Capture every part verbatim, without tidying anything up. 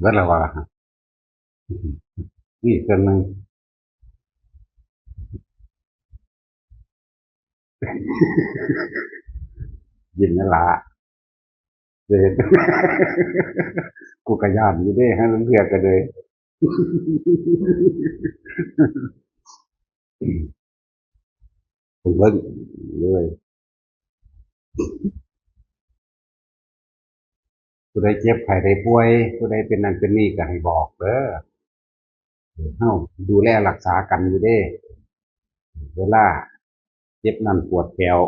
เบิดแล้วว่า นี่เครื่องหนึ่ง ยินนั่นละ เด้ กูกะย่านอยู่เด้ ให้มันเรียกกันเลย ผมเบิ่งเลย ผู้ใดเจ็บไข้ได้ป่วย ผู้ใดเป็นนั่นเป็นนี่ก็ให้บอกเด้อ เฮาดูแลรักษากันอยู่เด้ เวลาเจ็บนั่นปวดแข้ว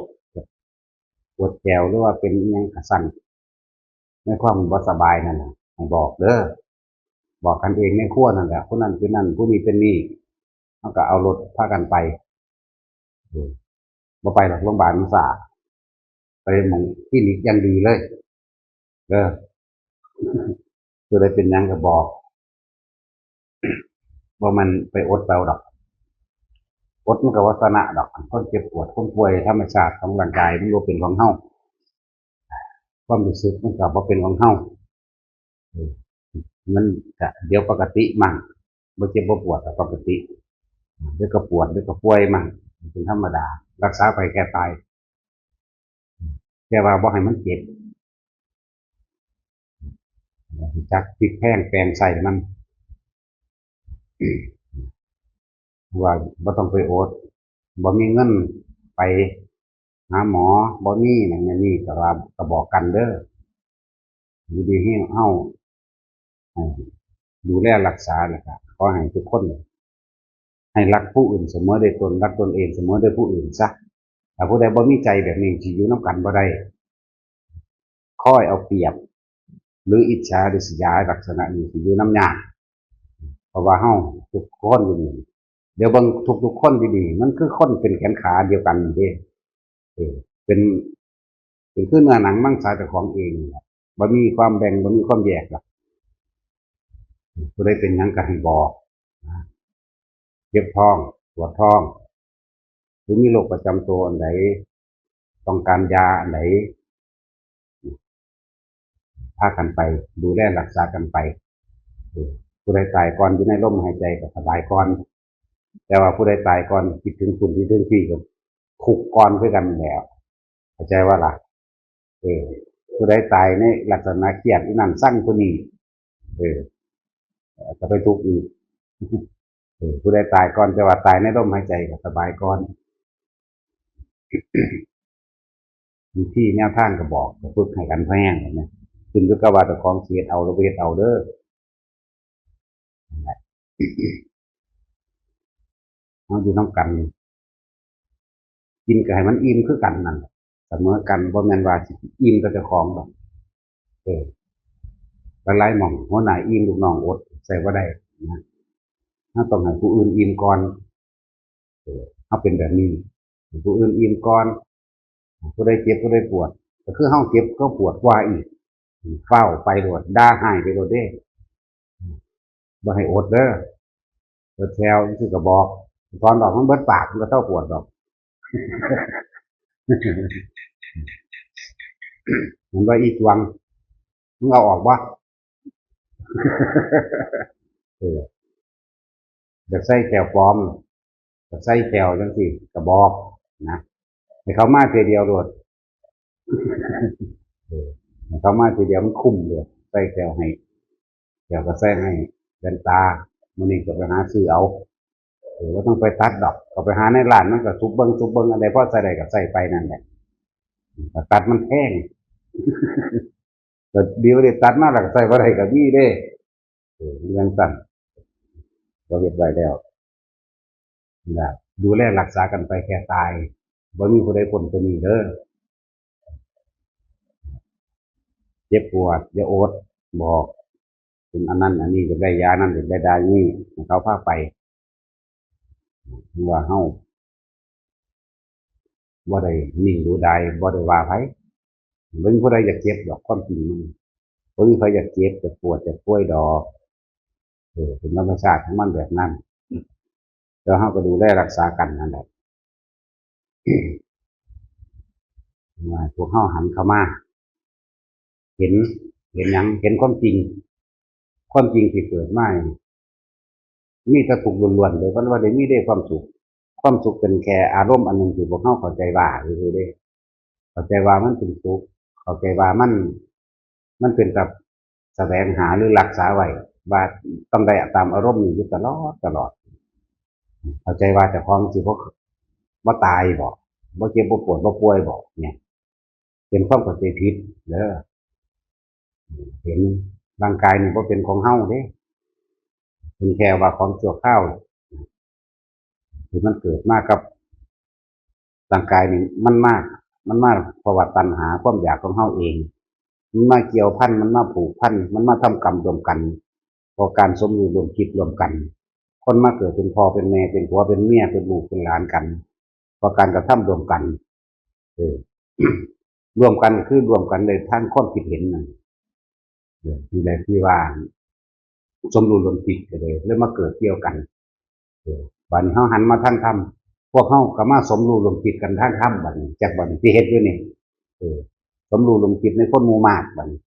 ปวดแข้วหรือว่าเป็นอิหยังกะซั้น ในความบ่สบายนั่นน่ะ ให้บอกเด้อ บอกกันเองในครัวนั่นแหละ ผู้นั้นเป็นนั่น ผู้นี้เป็นนี่ เฮาก็เอารถพากันไป เออ บ่ไปหรอก โรงพยาบาลมันซ่า ไปหม่องคลินิกอย่างดีเลย เด้อ ผู้ใดเป็นหยังก็บอก บ่แม่นไปอดเอาดอก อดมันก็บ่ชนะดอก คนเจ็บปวด คนป่วย ธรรมชาติของร่างกายมันบ่เป็นของเฮา ความรู้สึกมันก็บ่เป็นของเฮา เออ มันก็เดี๋ยวปกติมั่ง บ่เจ็บบ่ปวดก็ปกติ เดี๋ยวก็ปวด เดี๋ยวก็ป่วยมั่ง เป็นธรรมดา รักษาไปแค่ตาย แต่ว่าบ่ให้มันเจ็บ จักพลิกแพลงแปลงใส่มัน ว่าบ่ต้องไปอด บ่มีเงินไปหาหมอ บ่มีนั่นนี่ ก็ว่า ก็บอกกันเด้อ อยู่ดีให้เฮา ให้ดูแลรักษา แล้วก็ขอให้ทุกคน ให้รักผู้อื่นเสมอด้วยตน รักตนเองเสมอด้วยผู้อื่นซะ ถ้าผู้ใดบ่มีใจแบบนี้ สิอยู่นำกันบ่ได้ คอยเอาเปรียบ หรืออิจฉาริษยา ลักษณะนี้ สิอยู่นำยาก เพราะว่าเฮาทุกคนอยู่นี่ เดี๋ยวเบิ่งทุกๆคนดีๆ มันคือคนเป็นแขนขาเดียวกันนี่เด้ เออ เป็น เป็นคือเนื้อหนังมังสาเจ้าของเองนี่แหละ บ่มีความแบ่ง บ่มีความแยกดอก ผู้ใดเป็นหยังก็ให้บอกนะ เจ็บท้อง ปวดท้อง หรือมีโรคประจำตัวอันใด ต้องการยาอันใด พากันไป ดูแลรักษากันไป เออ ผู้ใดตายก่อนอยู่ในลมหายใจก็สบายก่อน แต่ว่าผู้ใดตายก่อน คิดถึงคุณที่ถึงพี่ก็ทุกข์ก่อนคือกันแหล้ว เข้าใจว่าล่ะ เออ ผู้ใดตายในลักษณะเครียดอีนั่นซังผู้นี้ เออ ก็ไปทุกข์อีก เออ ผู้ใดตายก่อน แต่ว่าตายในลมหายใจก็สบายก่อน วิธีแนวทางก็บอก ก็ฝึกให้กันแพงนะ ขึ้นอยู่กับว่าเจ้าของสิเฮ็ดเอาหรือบ่เฮ็ดเอาเด้อ นั่นแหละ เฮาอยู่นำกัน กินก็ให้มันอิ่มคือกันนั่นแหละ เสมอกัน บ่แม่นว่าสิอิ่มแต่เจ้าของดอก เออ หลายๆหม่องหัวหน้าอิ่มลูกน้องอด ใส่บ่ได้นะ เฮาต้องให้ผู้อื่นอิ่มก่อน เออ เฮาเป็นแบบนี้ ให้ผู้อื่นอิ่มก่อน ผู้ใดเจ็บ ผู้ใดปวด ก็คือเฮาเจ็บ เฮาปวดกว่าอีก ฟ้าวไปโลด ด่าฮ้ายไปโลดเด้ บ่ให้อดเด้อ เบิดแข้วจั่งซี้ก็บอก ถอนออกมันเบิดปาก มันก็เซาปวดดอก มันว่าอีจวง มึงเอาออกบ่ เออ อยากใส่แข้วปลอม อยากใส่แข้วจั่งซี้ก็บอกนะ ให้เขามาเทื่อเดียวโลด เออ ให้เขามาเทื่อเดียวมันคุ้มโลด ใส่แข้วให้ แข้วก็ใส่ให้ แว่นตา มื้อนี้ก็ไปหาซื้อเอา เออ บ่ต้องไปตัดดอก ก็ไปหาในร้านมันก็สุบเบิ่ง สุบเบิ่ง อันใดพอใส่ได้ก็ใส่ไปนั่นแหละ ก็ตัดมันแพง ก็ดีบ่ได้ตัดมาแล้วก็ใส่บ่ได้ก็มีเด้ เออ มันจั่งซั้น ก็เฮ็ดไว้แล้ว นะ ดูแลรักษากันไปแค่ตาย บ่มีผู้ใดพ้นตัวนี้เด้อ เจ็บปวด อย่าอด บอก เป็นอันนั้นอันนี้ อยากได้ยานั้น อยากได้ยานี้ ให้เขาพาไป ว่าเฮาบ่ได้นิ่งดูดาย บ่ได้ว่าไผ บ่มีผู้ใดอยากเจ็บดอก ความจริงมัน บ่มีใครอยากเจ็บ อยากปวด อยากป่วยดอก เออ เป็นธรรมชาติของมันแบบนั้น แล้วเฮาก็ดูแลรักษากันนั่นแหละ ว่าพวกเฮาหันเข้ามา เห็น เห็นหยัง เห็นความจริง ความจริงที่เกิดมานี่มีแต่ทุกข์ล้วนๆเลย มันบ่ได้มีได้ความสุข ความสุขเป็นแค่อารมณ์อันหนึ่งที่พวกเราเข้าใจว่าซื่อๆเด้ เข้าใจว่ามันเป็นสุข เข้าใจว่ามัน มันเป็นกับแสวงหาหรือรักษาไว้ ว่าต้องได้ตามอารมณ์นี้อยู่ตลอดตลอด เข้าใจว่าเจ้าของสิบ่ บ่ตายบ่ บ่เจ็บบ่ปวดบ่ป่วยบ่เนี่ย เป็นความเข้าใจผิดเด้อ เห็นร่างกายนี่บ่เป็นของเฮาเด้ เป็นแค่ว่าของชั่วคราว ที่มันเกิดมากับร่างกายนี่มันมา มันมาเพราะว่าตัณหาความอยากของเฮาเอง มันมาเกี่ยวพัน มันมาผูกพัน มันมาทำกรรมร่วมกัน เพราะการสมรู้ร่วมคิดร่วมกัน คนมาเกิดเป็นพ่อเป็นแม่ เป็นผัวเป็นเมีย เป็นลูกเป็นหลานกัน เพราะการกระทำร่วมกัน เออ ร่วมกันคือร่วมกันในทางความคิดเห็นนั่น เออ นี่แหละที่ว่า สมรู้ร่วมคิดกันเลย แล้วมาเกิดเกี่ยวกัน เออ บัดนี้เฮาหันมาทางธรรม พวกเฮาก็มาสมรู้ร่วมคิดกันทางธรรมบัดนี้ จักบัดนี้ที่เฮ็ดอยู่นี่ เออ สมรู้ร่วมคิดในคนหมู่มากบัดนี้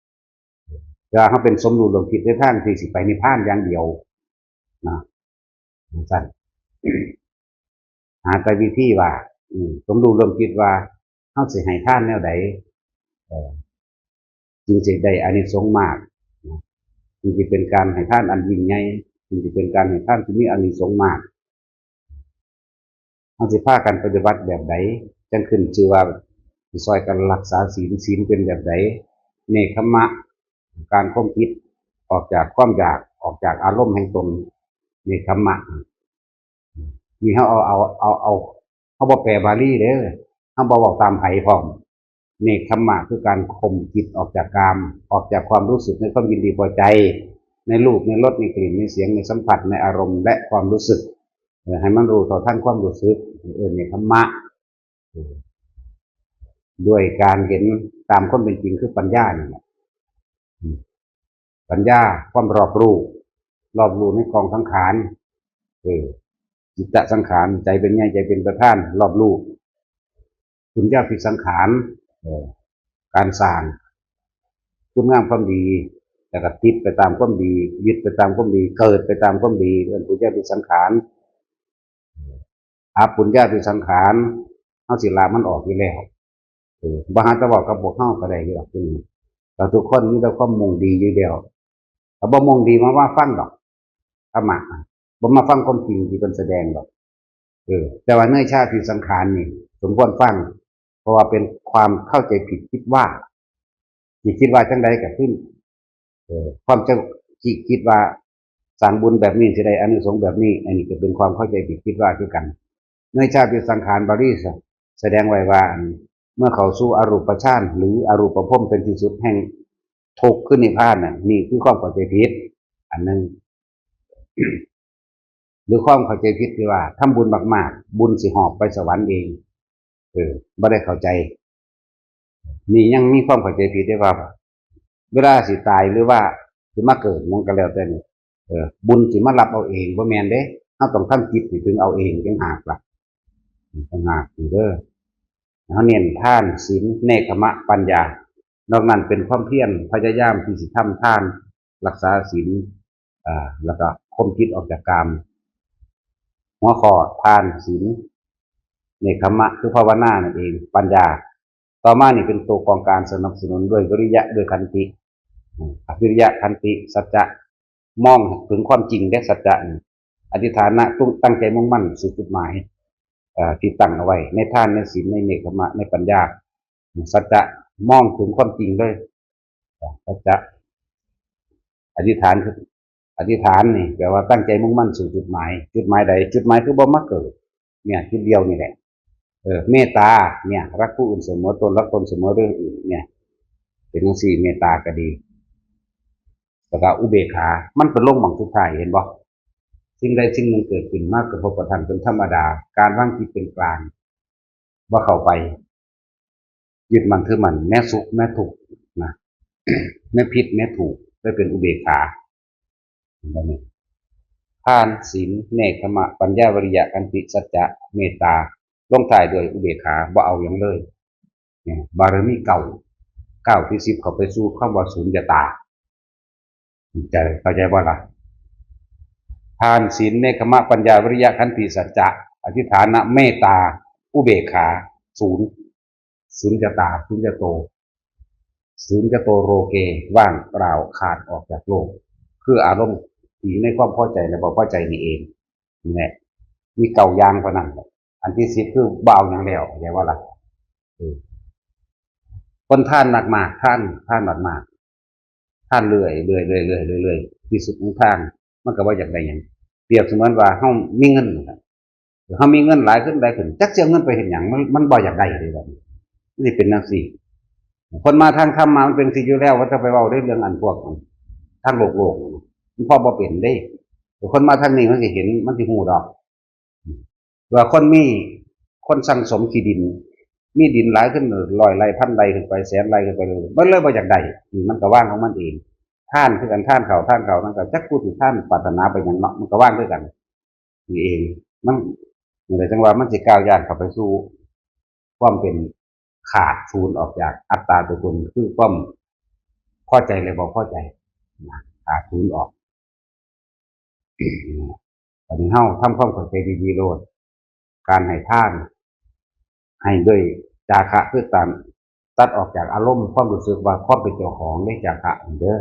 แต่ว่าเฮาเป็นสมรู้ร่วมคิดในทางที่สิไปนิพพานอย่างเดียวนะ จั่งซั่น หาแต่วิธีว่า อืม สมรู้ร่วมคิดว่าเฮาสิให้ทานแนวใด เอ่อ จึงสิได้อานิสงส์มากนะ จึงสิเป็นการให้ทานอันยิ่งใหญ่ จึงสิเป็นการให้ทานที่มีอานิสงส์มาก เฮาสิพากันปฏิบัติแบบใด จั่งขึ้นชื่อว่าสิซอยกันรักษาศีล ศีลเป็นแบบใด เนกขัมมะ การข่มจิต ออกจากความอยาก ออกจากอารมณ์แห่งตน เนกขัมมะ นี่เฮาเอา เอา เอา เอา เฮาบ่แปลบาลีเด้อ เฮาบ่เว้าตามไผพร้อม เนกขัมมะคือการข่มจิตออกจากกาม ออกจากความรู้สึกในความยินดีพอใจ ในรูป ในรส ในกลิ่น ในเสียง ในสัมผัส ในอารมณ์ และความรู้สึก เออ ให้มันรู้เท่าทันความรู้สึก เออ เนกขัมมะ เออ ด้วยการเห็นตามความเป็นจริงคือปัญญานี่แหละ อืม ปัญญา ความรอบรู้ รอบรู้ในกองสังขาร เออ จิตตสังขาร ใจเป็นใหญ่ ใจเป็นประธาน รอบรู้ ปุญญาภิสังขาร เออ การสร้างคุณงามความดี แล้วก็ติดไปตามความดี ยึดไปตามความดี เกิดไปตามความดี เอิ้นปุญญาภิสังขาร อปุญญาภิสังขาร เฮาสิละมันออกอยู่แล้ว เออ บ่หาแต่เว้ากับพวกเฮาก็ได้อยู่ดอก อืม แต่ทุกคนมีแต่ความมุ่งดีอยู่แล้ว ถ้าบ่มุ่งดีมาว่าฟังดอก ธรรมะ บ่มาฟังความจริงที่เพิ่นแสดงดอก เออ แต่ว่าเนยชาภิสังขารนี่ สมควรฟัง เพราะว่าเป็นความเข้าใจผิดคิดว่า ที่คิดว่าจั่งใดก็คือ เออ ความจะคิด คิดว่าสร้างบุญแบบนี้สิได้อานิสงส์แบบนี้ อันนี้ก็เป็นความเข้าใจผิดคิดว่าคือกัน เนยชาภิสังขาร บาลีแสดงไว้ว่า เมื่อเข้าสู่อรูปฌานหรืออรูปภพเป็นที่สุดแห่งทุกข์คือนิพพานน่ะ นี่คือความเข้าใจผิด อันหนึ่ง หรือความเข้าใจผิดที่ว่าทำบุญมากๆ บุญสิหอบไปสวรรค์เอง เออ บ่ได้เข้าใจ นี่ยังมีความเข้าใจผิดได้ว่า เวลาสิตายหรือว่าสิมาเกิดหยังก็แล้วแต่นี่ เออ บุญสิมารับเอาเอง บ่แม่นเด้ เฮาต้องทำจิตให้ถึงเอาเองต่างหากล่ะ ต่างหากนี่เด้อ เฮาเน้นทาน ศีล เนกขัมมะ ปัญญา นอกนั้นเป็นความเพียร พยายามที่สิทำทาน รักษาศีล อ่า แล้วก็ข่มจิตออกจากกาม หัวข้อทาน ศีล เนกขัมมะ คือภาวนานั่นเอง ปัญญา ต่อมานี่เป็นตัวกองการสนับสนุนด้วยวิริยะ ด้วยขันติ อืม วิริยะ ขันติ สัจจะ มองถึงความจริงและสัจจะนี่ อธิษฐานะ ตั้ง ตั้งใจมุ่งมั่นสู่จุดหมาย เอ่อ ที่ตั้งเอาไว้ ในทาน ในศีล ในเนกขัมมะ ในปัญญา สัจจะ มองถึงความจริงเลย สัจจะ อธิษฐานคือ อธิษฐานนี่แปลว่าตั้งใจมุ่งมั่นสู่จุดหมาย จุดหมายใด จุดหมายคือบ่มาเกิด เนี่ย จุดเดียวนี่แหละ เออ เมตตา เนี่ย รักผู้อื่นเสมอตน รักตนเสมอเรื่องอื่น เนี่ย เป็นจั่งซี้ เมตตาก็ดี แล้วก็อุเบกขา มันเป็นลงหม่องสุดท้าย เห็นบ่ สิ่งใดสิ่งหนึ่งเกิดขึ้นมากระทบกระทั่งเป็นธรรมดา การวางจิตเป็นกลาง บ่เข้าไปยึดมั่นถือมั่น แม้สุขแม้ทุกข์นะ แม้ผิดแม้ถูก ได้เป็นอุเบกขา เห็นบ่นี่ ทาน ศีล เนกขัมมะ ปัญญา วิริยะ ขันติ สัจจะ เมตตา ลงท้ายด้วยอุเบกขา บ่เอาหยังเลย เนี่ย บารมีเก้า ก้าวที่สิบเข้าไปสู่คำว่าสุญญตา ใจ เข้าใจบ่ล่ะ? ทาน ศีล เนกขัมมะ ปัญญา วิริยะ ขันติ สัจจะ อธิษฐานะ เมตตา อุเบกขา ศูนย์ สุญญตา สุญญโต สุญญโต โลเก ว่างเปล่า ขาดออกจากโลก คืออารมณ์ที่อยู่ในความพอใจและบ่พอใจนี่เอง นี่แหละ มีเก้าอย่างเท่านั้นแหละ อันที่สิบคือบ่เอาหยังแล้ว เข้าใจบ่ล่ะ? เออ คนทานมากๆ ทาน ทานมากๆ ทานเรื่อยๆ เรื่อยๆ เรื่อยๆ ที่สุดของทาน มันก็บ่อยากได้หยัง เปรียบเสมือนว่าเฮามีเงินนั่นล่ะ เฮามีเงินหลายขึ้นหลายขึ้น จักสิเอาเงินไปเฮ็ดหยัง มัน มันบ่อยากได้เลยบัดนี้ มันสิเป็นจั่งซี้ คนมาทางธรรมมามันเป็นจั่งซี้อยู่แล้ว ว่าจะไปเว้าในเรื่องอันพวกทางโลกๆ มันพอบ่เป็นเด้ แต่คนมาทางนี้มันสิเห็น มันสิฮู้ดอก ว่าคนมี คนสั่งสมขี้ดิน มีดินหลายขึ้นร้อยไร่ พันไร่ขึ้นไป แสนไร่ขึ้นไปเลย มันเลยบ่อยากได้ นี่มันก็ว่างของมันเอง ทานคือกัน ทานข้าว ทานข้าว มันก็จักผู้สิทานปรารถนาไปหยังเนาะ มันก็ว่างคือกัน นี่เอง มัน นี่แหละจั่งว่ามันสิก้าวย่างเข้าไปสู่ความเป็นขาดศูนย์ออกจากอัตตาตัวตน คือความพอใจและบ่พอใจนะ ขาดศูนย์ออก อันนี้เฮาทำความเข้าใจดีๆ โลด การให้ทาน ให้ด้วยจาคะ คือการตัดออกจากอารมณ์ความรู้สึกว่าความเป็นเจ้าของในจาคะนี่เด้อ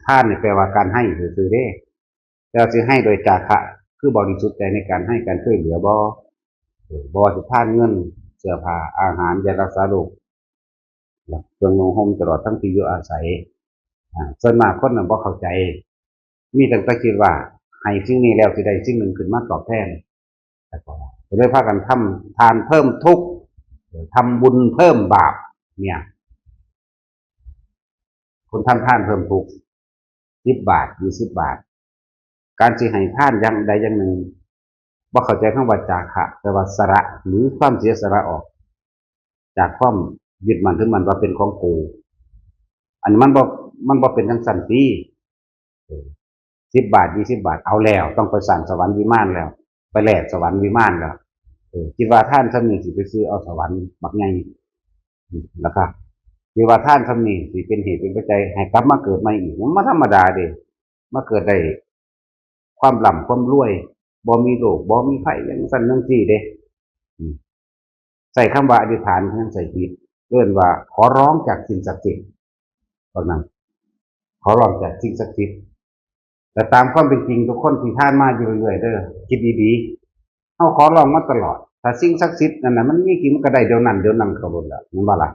ทานนี่แปลว่าการให้ซื่อๆ เด้ แต่สิให้โดยจาคะ คือบริสุทธิ์ใจในการให้การช่วยเหลือบ่ เออ บ่ว่าสิทานเงิน เสื้อผ้า อาหาร ยารักษาโรค และเครื่องนุ่งห่ม ตลอดทั้งที่อยู่อาศัย อ่า ส่วนมากคนน่ะบ่เข้าใจ มีตั้งแต่คิดว่าให้สิ่งนี้แล้วสิได้สิ่งหนึ่งขึ้นมาตอบแทน แต่ก็ ก็เลยพากันทำทานเพิ่มทุกข์ เออ ทำบุญเพิ่มบาป เนี่ย คนทำทานเพิ่มทุกข์ สิบบาท ยี่สิบบาท การสิให้ทานอย่างใดอย่างหนึ่ง บ่เข้าใจคำว่าจาคะ แปลว่าสละ หรือความเสียสละออก จากความยึดมั่นถือมั่นว่าเป็นของกู อันนี้มันบ่ มันบ่เป็นจั่งซั้นติ เออ สิบบาท ยี่สิบบาท เอาแล้ว ต้องไปสร้างสวรรค์วิมานแล้ว ไปแลกสวรรค์วิมานแล้ว เออ คิดว่าทานส่ำนี้สิไปซื้อเอาสวรรค์บักใหญ่ แล้วก็คิดว่าทานส่ำนี้สิเป็นเหตุเป็นปัจจัยให้กลับมาเกิดใหม่อีก มันบ่ธรรมดาเด้ มาเกิดได้ความร่ำความรวย บ่มีโรค บ่มีภัย จั่งซั้นจั่งซี้เด้ อืม ใช้คำว่าอธิษฐานยังใช้ผิด เอิ้นว่าขอร้องจากสิ่งศักดิ์สิทธิ์ เท่านั้น ขอร้องจากสิ่งศักดิ์สิทธิ์ แต่ตามความเป็นจริงทุกคนที่ทานมาอยู่เรื่อยๆ เด้อ คิดดีๆ เฮาขอร้องมาตลอด ถ้าสิ่งศักดิ์สิทธิ์นั่นน่ะมันมีจริงมันก็ได้เดี๋ยวนั้นเดี๋ยวนั้นเข้าโลดล่ะ แม่นบ่ล่ะ?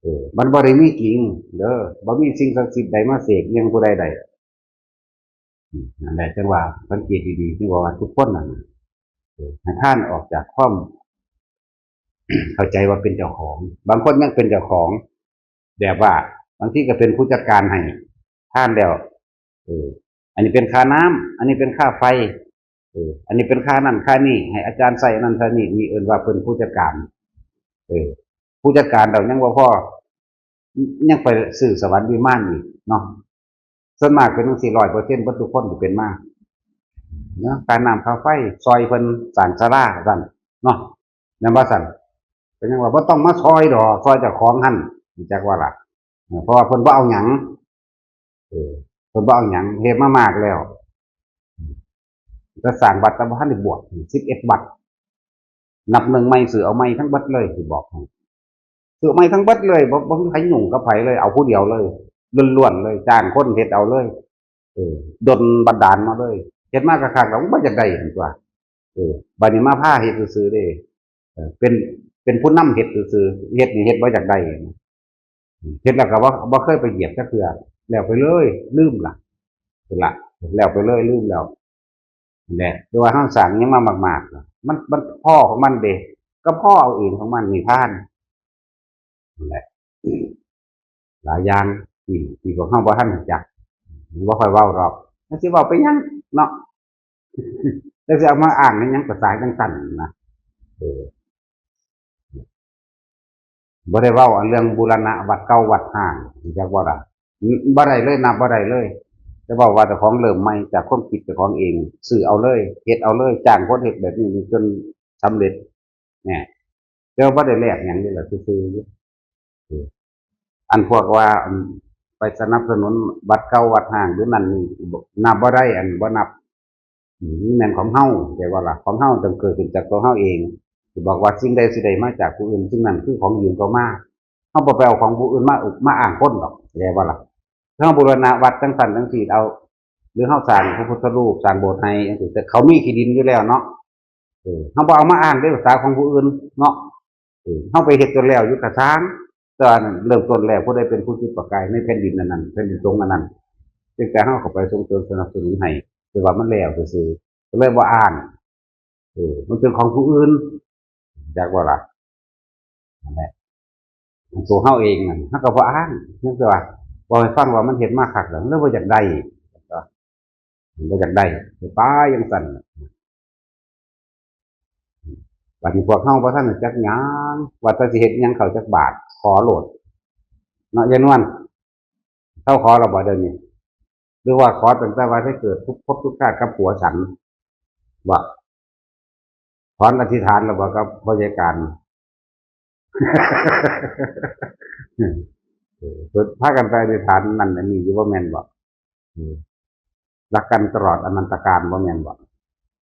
เออ มันบ่ได้มีจริงเด้อ บ่มีสิ่งศักดิ์สิทธิ์ใดมาเสกอิหยังผู้ใดได้ อืม นั่นแหละ จั่งว่าสังเกตดีๆ จั่งว่าทุกคนนั่นน่ะ เออ ให้ทานออกจากความ เข้าใจว่าเป็นเจ้าของ บางคนยังเป็นเจ้าของ แบบว่าบางทีก็เป็นผู้จัดการให้ทานแล้ว เออ อันนี้เป็นค่าน้ำ อันนี้เป็นค่าไฟ เออ อันนี้เป็นค่านั่นค่านี่ ให้อาจารย์ใช้อันนั้นใช้นี่ นี่เอิ้นว่าเป็นผู้จัดการ เออ ผู้จัดการแล้วยังบ่พอ ยังไปซื้อสวรรค์วิมานอีกเนาะ ส่วนมากเป็นจั่งซี้ ร้อยเปอร์เซ็นต์ เบิดทุกคนที่เป็นมา เนาะ ค่าน้ำค่าไฟ ซ่อยเพิ่นสร้างศาลาซั่นเนาะ แม่นบ่ซั่น? เป็นหยังว่าบ่ต้องมาซ่อยดอก ซ่อยเจ้าของหั่น รู้จักบ่ล่ะ? เออ เพราะว่าเพิ่นบ่เอาหยัง เออ เพิ่นบ่เอาหยัง เฮ็ดมามากแล้ว จะสร้างวัดแต่บ่ทันได้บวช สิบเอ็ดวัด นับหนึ่งใหม่ ซื้อเอาใหม่ทั้งเบิดเลย สิบอกให้ ซื้อใหม่ทั้งเบิดเลย บ่ บ่มีไผยุ่งกับไผเลย เอาผู้เดียวเลย ล้วนๆเลย จ้างคนเฮ็ดเอาเลย เออ ดลบันดาลมาเลย เฮ็ดมาคักๆแล้วมันบ่อยากได้หั่นตั่ว เออ บัดนี้มาพาเฮ็ดซื่อๆเด้ เออ เป็น เป็นผู้นำเฮ็ดซื่อๆ เฮ็ดนี่เฮ็ดบ่อยากได้ เฮ็ดแล้วก็บ่ บ่เคยไปเหยียบจักเทื่อ แล้วไปเลย ลืมล่ะ พู้นล่ะ แล้วไปเลย ลืมแล้ว นั่นแหละ แต่ว่าเฮาสร้างอิหยังมามากๆ น่ะ มัน มันพอของมันเด้ ก็พอเอาเองของมัน นี่ทาน นั่นแหละ หลายอย่างที่ ที่พวกเฮาบ่ทันรู้จัก บ่ค่อยเว้าดอก จักสิเว้าไปหยังเนาะ จักสิเอามาอ้างอิหยังภาษาจั่งซั้นนะ เออ บ่ได้เว้าอันเรื่องบูรณะวัดเก่าวัดร้าง รู้จักบ่ล่ะ? บ่ได้เลย นับบ่ได้เลย แต่เว้าว่าเจ้าของเริ่มใหม่จากความคิดเจ้าของเอง ซื้อเอาเลย เฮ็ดเอาเลย จ้างคนเฮ็ดแบบนี้จนสำเร็จ เนี่ย แต่ว่าบ่ได้แลกหยังเลยล่ะ ซื่อๆอยู่ เออ อันพวกว่า อัน ไปสนับสนุนวัดเก่าวัดฮ้างหรือนั่นนี่ นับบ่ได้ อันบ่นับ อืม นี่แม่นของเฮา แต่ว่าล่ะ ของเฮาต้องเกิดขึ้นจากตัวเฮาเอง สิบอกว่าสิ่งใดสิได้มาจากผู้อื่น สิ่งนั้นคือของยืมเข้ามา เฮาบ่ไปเอาของผู้อื่นมา มาอ้างคนดอก เข้าใจบ่ล่ะ เฮาบูรณะวัดจังซั่นจังซี่ เอา หรือเฮาสร้างพระพุทธรูป สร้างโบสถ์ให้จังซี่ แต่เขามีที่ดินอยู่แล้วเนาะ เออ เฮาบ่เอามาอ้างเด้ ภาษาของผู้อื่นเนาะ เออ เฮาไปเฮ็ดจนแล้วอยู่กะซ่าง แต่ว่านั่นเริ่มต้นแล้ว ผู้ใดเป็นผู้จุดประกายในแผ่นดินอันนั้น แผ่นดินตรงอันนั้น เพียงแต่เฮาเข้าไปส่งเสริมสนับสนุนให้ แต่ว่ามันแล้วซื่อๆ ก็เลยบ่อ้าง เออ มันเป็นของผู้อื่น จักว่าล่ะ นั่นแหละ ตัวเฮาเองนั่น เฮาก็บ่อ้าง เพียงแต่ว่า เว้าให้ฟังว่ามันเฮ็ดมาคักแล้ว มันเลยบ่อยากได้ บ่อยากได้ ไปปาจังซั่น บัดนี้พวกเฮาบ่ทันได้จักหยัง ว่าแต่สิเฮ็ดหยังเข้าจักบาท ขอโลด เนาะ ยายนวล เซาขอแล้วบ่เดี๋ยวนี้ หรือว่าขอตั้งแต่ว่าได้เกิดทุกภพทุกชาติกับผัวฉัน ว่า ถอนอธิษฐานแล้วบ่กับพ่อใหญ่การ เออ พากันไปอธิษฐานนั่นอันนี้อยู่บ่แม่นบ่ เออ รักกันตลอดอนันตกาลบ่แม่นบ่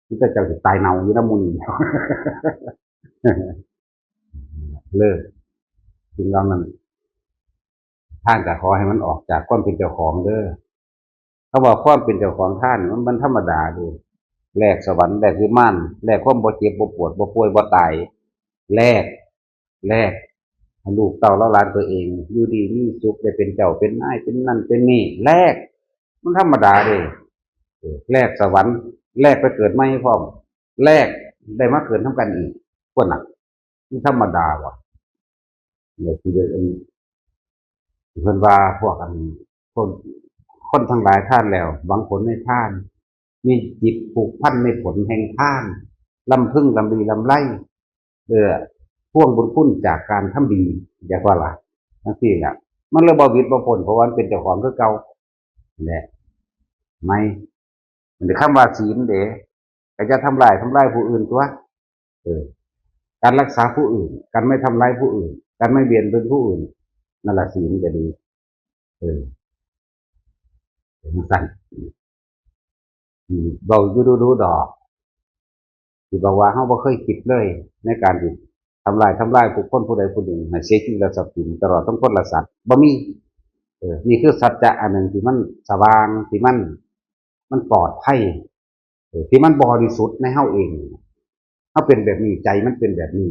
ที่เจ้าสิตายเน่าอยู่นำหมู่นี่ เลิก สิ่งเหล่านั้น ท่านก็ขอให้มันออกจากความเป็นเจ้าของเด้อ คำว่าความเป็นเจ้าของท่าน มัน มันธรรมดาเด้ แลกสวรรค์ แลกวิมาน แลกความบ่เจ็บบ่ปวด บ่ป่วยบ่ตาย แลก แลก ให้ลูกเต้าเหล่าหลานตัวเอง อยู่ดีมีสุข ได้เป็นเจ้าเป็นนาย เป็นนั่นเป็นนี่ แลก มันธรรมดาเด้ เออ แลกสวรรค์ แลกไปเกิดใหม่พร้อม แลกได้มาเกิดนำกันอีก พวกนั้น มันธรรมดาว่ะ เนี่ย ที่เรียกอัน เพิ่นว่าพวกอัน คน คนทั้งหลายทานแล้ว หวังผลในทาน มีจิตผูกพันในผลแห่งทาน รำพึงรำรีรำไร เออ พ่วงบุญคุณจากการทำดี อยากว่าล่ะ จังซี่ล่ะ มันเลยบ่หวิดบ่พ้น เพราะว่ามันเป็นเจ้าของคือเก่า แหละ ไหม มันเป็นคำว่าศีลเด้ ก็อย่าทำลาย ทำลายผู้อื่นตัว เออ การรักษาผู้อื่น การไม่ทำร้ายผู้อื่น การไม่เบียดเบียนผู้อื่น นั่นล่ะศีลก็ดี เออ เป็นจั่งซั้น อืม เว้าอยู่ดูๆ ดอก สิบอกว่าเฮาบ่เคยคิดเลย ในการที่ทำลาย ทำลายบุคคลผู้ใดผู้หนึ่ง ให้เสียชีวิตและทรัพย์สิน ตลอดทั้งคนและสัตว์ บ่มี เออ นี่คือสัจจะอันหนึ่งที่มันสว่าง ที่มัน มันปลอดภัย เออ ที่มันบริสุทธิ์ในเฮาเอง เฮาเป็นแบบนี้ ใจมันเป็นแบบนี้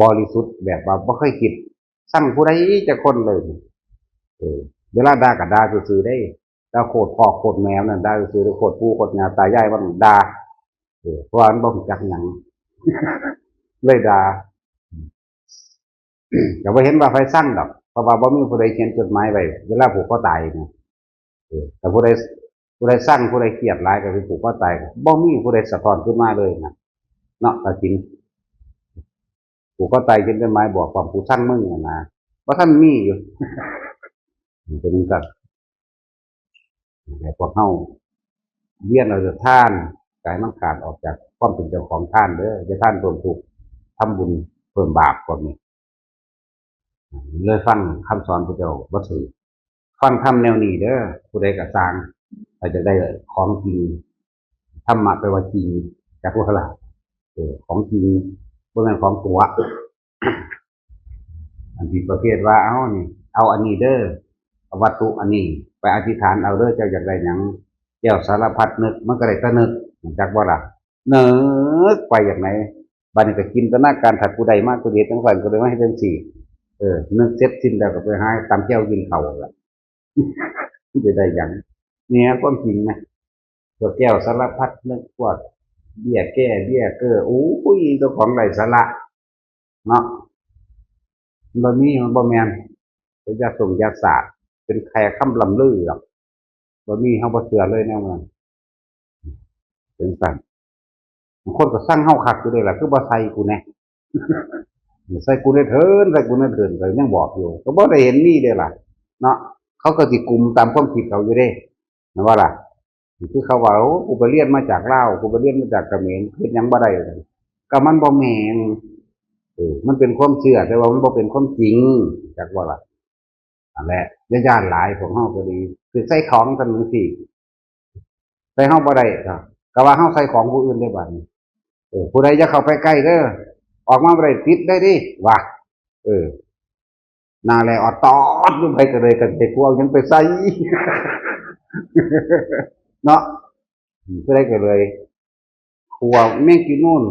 บริสุทธิ์แบบว่าบ่เคยคิดซังผู้ใดจักคนเลย เออ เวลาด่าก็ด่าซื่อๆ เด้ ด่าโคตรพ่อโคตรแม่นั่น ด่าซื่อๆ โคตรปู่โคตรย่าตายายมันด่า เออ เพราะว่ามันบ่รู้จักหยัง เลยด่า ก็บ่เห็นว่าไผซังดอก เพราะว่าบ่มีผู้ใดเขียนจดหมายไว้ เวลาผูกคอตายนะ เออ แต่ผู้ใด ผู้ใดซัง ผู้ใดเครียดหลายก็ไปผูกคอตาย บ่มีผู้ใดสะท้อนขึ้นมาเลยนะ เนาะ กฐิน ผูกคอตายเขียนจดหมายบอกความผู้ซังมึงน่ะนะ บ่ทันมีอยู่ มันเป็นจั่งซั้น ให้พวกเฮาเวียนเอาแต่ทาน กายมันขาดออกจากความเป็นเจ้าของทานเด้อ อย่าทานเพิ่มทุกข์ ทำบุญเพิ่มบาป พวกนี้ เลยฟังคำสอนพระเจ้าบ่ถืก ฟังธรรมแนวนี้เด้อ ผู้ใดก็ซ่าง ถ้าจะได้ของจริง ธรรมะแปลว่าจริง จักว่าล่ะ เออ ของจริง บ่แม่นของตั๋ว อันที่ประเภทว่า เอานี่ เอาอันนี้เด้อ เอาวัตถุอันนี้ ไปอธิษฐานเอาเด้อ เจ้าอยากได้หยัง แก้วสารพัดนึก มันก็ได้แต่นึก จักบ่ล่ะ นึกไปอย่างไหน บัดนี้ก็จินตนาการ ถ้ากูได้มา กูสิเฮ็ดจั่งซั้น ก็เลยมาเฮ็ดจั่งซี้ เออ นึกเสร็จสิ้นแล้วก็ไปหาตำแจ่วกินข้าวล่ะ สิได้หยัง เนี่ย ความจริงนะ พวกแก้วสารพัดนึก พวกเบี้ยแก้เบี้ยเก้อ โอ้ย เจ้าของไร้สาระ เนาะ มันบ่มี มันบ่แม่น เป็นยาส่งยาสาด เป็นแค่คำล่ำลือดอก บ่มี เฮาบ่เชื่อเลยแนวนั้น เป็นจั่งซั้น บางคนก็ซังเฮาคักอยู่เด้ล่ะ คือบ่ใส่กูแหน่ ใส่กูแหน่เถิน ใส่กูแหน่เถิน ก็ยังบอกอยู่ ก็บ่ได้เห็นมีเด้ล่ะ เนาะ เขาก็สิกลุ่มตามความคิดเขาอยู่เด้ แม่นบ่ล่ะ คือเขาว่า โอ้ กูไปเรียนมาจากลาว กูไปเรียนมาจากเขมร เฮ็ดหยังบ่ได้ ก็มันบ่แม่น เออ มันเป็นความเชื่อ แต่ว่ามันบ่เป็นความจริง จักบ่ล่ะ อันแหละอย่าย่านหลายพวกเฮาก็ดี คือใส่ของกันจั่งซี้ ใส่เฮาบ่ได้ก็ก็ว่าเฮาใส่ของผู้อื่นได้บัดนี้ เออ ผู้ใดอย่าเข้าไปใกล้เด้อ ออกมาบ่ได้ ติดได้เด้ ว่า เออ หน้าแลออดตอดอยู่ ไผก็เลยก็สิกลัวหยังไปใส่ เนาะ อืม ผู้ใดก็เลย ขั่วแมงจีนูน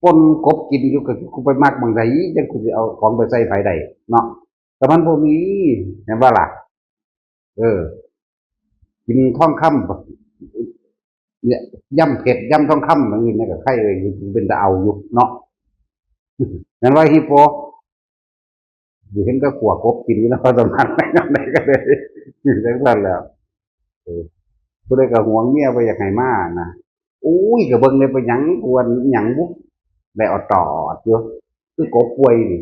ป่นกบกินอยู่ ก็กูไปมักหม่องใด จั่งกูสิเอาของไปใส่ไผได้เนาะ แต่มันบ่มี แม่นบ่ล่ะ เออ กินทองคำ เนี่ย ยำเผ็ด ยำทองคำ อย่างนี้เนี่ยก็ไข่เอ้ย เป็นตาเอาอยู่เนาะ แม่นว่าฮิปโป อยู่เห็นก็ขั่วกบกินอยู่นครสวรรค์ ไปนำใดก็ได้ อยู่จั่งซั่นแหล้ว เออ ผู้ใดก็หวงเมียบ่อยากให้มานะ อุ้ย ก็เบิ่งเลย ไปหยังกวนหยังบุ ได้ออดตอดอยู่ คือกบป่วยนี่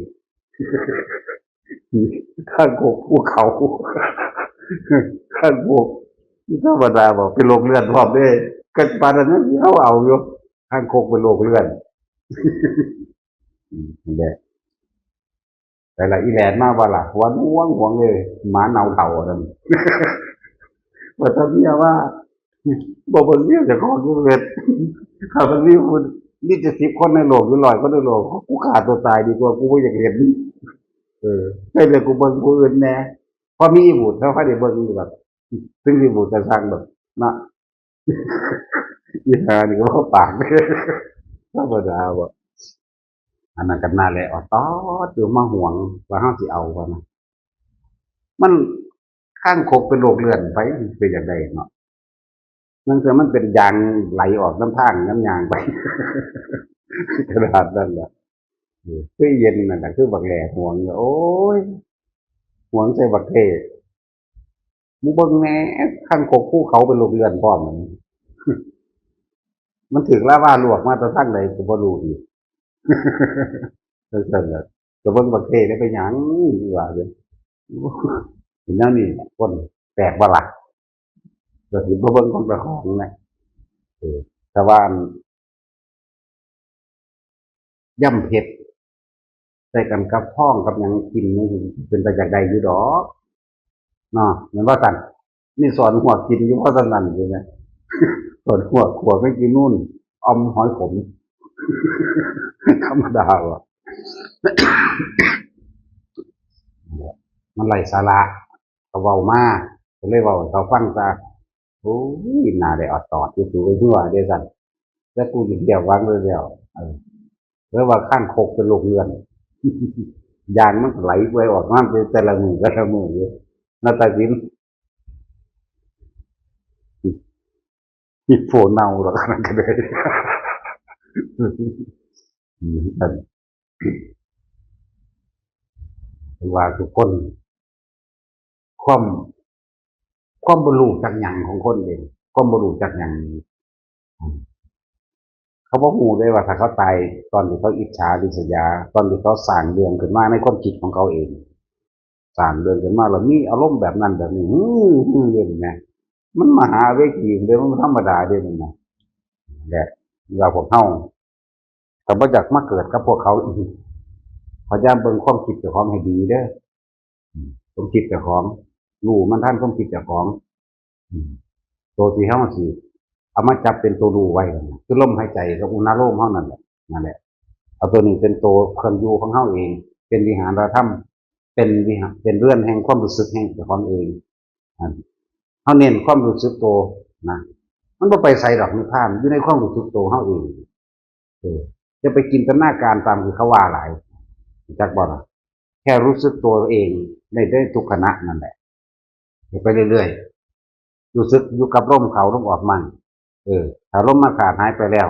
คางคกภูเขา คางคก นี่ธรรมดาบ่ เป็นโรคเลือดพร้อมเด้ ก็ปานนั้นยังเอาเอาอยู่ คางคกเป็นโรคเลือด อืม นั่นแหละ แต่ละอีแหลนมาว่าล่ะ หวงหวงหวงเลย หมาเน่าเฒ่านั่น ว่าถ้าเมียว่า บ่เบิ่งเมียเจ้าของอยู่เฮ็ด ถ้ามันมีผู้ มีแต่สิบคนในโลก หรือร้อยคนในโลก กูฆ่าตัวตายดีกว่า กูบ่อยากเห็น เออ แต่เดี๋ยวกูเบิ่งผู้อื่นแหน่ พอมีอีบูด ถ้าใครได้เบิ่งอยู่แบบ ถึงสิบูดก็ช่างแบบ นะ อีหานี่ก็บ่ปาก ธรรมดาบ่ อันนั้นก็หน้าแลออดตอดอยู่ มาหวงว่าเฮาสิเอาว่านะ มันคางคกเป็นโรคเลือด ไผเป็นจั่งใดเนาะ นั่นคือมันเป็นยางไหลออกนำทางนำย่างไป ขนาดนั้นล่ะ เออ คือเย็นนั่นล่ะ คือบักแหล่หวง โอ้ย หวงใส่บักเท่ มึงเบิ่งแหน่ คางคกภูเขาเป็นโรคเลือดพร้อม มันถืกลาวาลวกมาแต่ทางใดก็บ่รู้อีก จั่งซั่นล่ะ ก็เบิ่งบักเท่ได้ไปหยัง ว่าเด้อ เป็นแนวนี้ คนแปลกบ่ล่ะ ก็สิบ่เบิ่งของเจ้าของนะ เออ แต่ว่าอัน ยำเผ็ด ใส่กันกับทองกับหยังกินนี่ เป็นตาอยากได้อยู่ดอก เนาะ แม่นบ่ซั่น นี่สอนหัวกินอยู่ เพราะฉะนั้นอยู่นะ สอนหัวขั่วแมงจีนูน อ่อมหอยขม ธรรมดาว่ะ มันไร้สาระ ก็เว้ามา ก็เลยเว้าให้เขาฟังซะ โอ้ย หน้าแลออดตอดอยู่ สู เอ้ย หัวเด้ซั่น แล้วกูสิเที่ยววางเลยแล้ว เออ แล้วว่าคางคกเป็นโรคเลือด ยางมันไหลไปออกมาเป็นแต่ละมื้อแต่ละมื้ออยู่ หน้าตาสิน มีโพเนาดอก นั่นก็ได้ อืม ว่าทุกคน ความ ความบ่รู้จักหยังของคนเด้ ความบ่รู้จักหยัง อืม เขาบ่รู้เลยว่าถ้าเขาตาย ตอนที่เขาอิจฉาริษยา ตอนที่เขาสร้างเรื่องขึ้นมาในความคิดของเขาเอง สร้างเรื่องขึ้นมาแล้วมีอารมณ์แบบนั้นแบบนี้ อื้อหือ เรื่องนี้นะ มันมหาเวทีเด้ มันบ่ธรรมดาเด้ นี่นะ และว่าพวกเฮา ก็บ่อยากมาเกิดกับพวกเขาอีก พยายามเบิ่งความคิดเจ้าของให้ดีเด้อ อืม ความคิดเจ้าของ รู้มันทันความคิดเจ้าของ อืม ตัวที่เฮาสิเอามาจับเป็นตัวรู้ไว้นั่นน่ะ คือลมหายใจกับอุณาโลมเฮานั่นแหละ นั่นแหละ เอาตัวนี้เป็นตัวเครื่องอยู่ของเฮาเอง เป็นวิหารธรรม เป็นวิหาร เป็นเรือนแห่งความรู้สึกแห่งเจ้าของเอง อัน เฮาเน้นความรู้สึกตัวนะ มันบ่ไปไสดอกนิพพาน อยู่ในความรู้สึกตัวเฮาเอง เออ จะไปจินตนาการตามที่เขาว่าหลาย รู้จักบ่ล่ะ แค่รู้สึกตัวเองใน ในทุกขณะนั่นแหละ ไปเรื่อยๆ รู้สึกอยู่กับลมเข้าลมออกมั่ง เออ ถ้าลมมันขาดหายไปแล้ว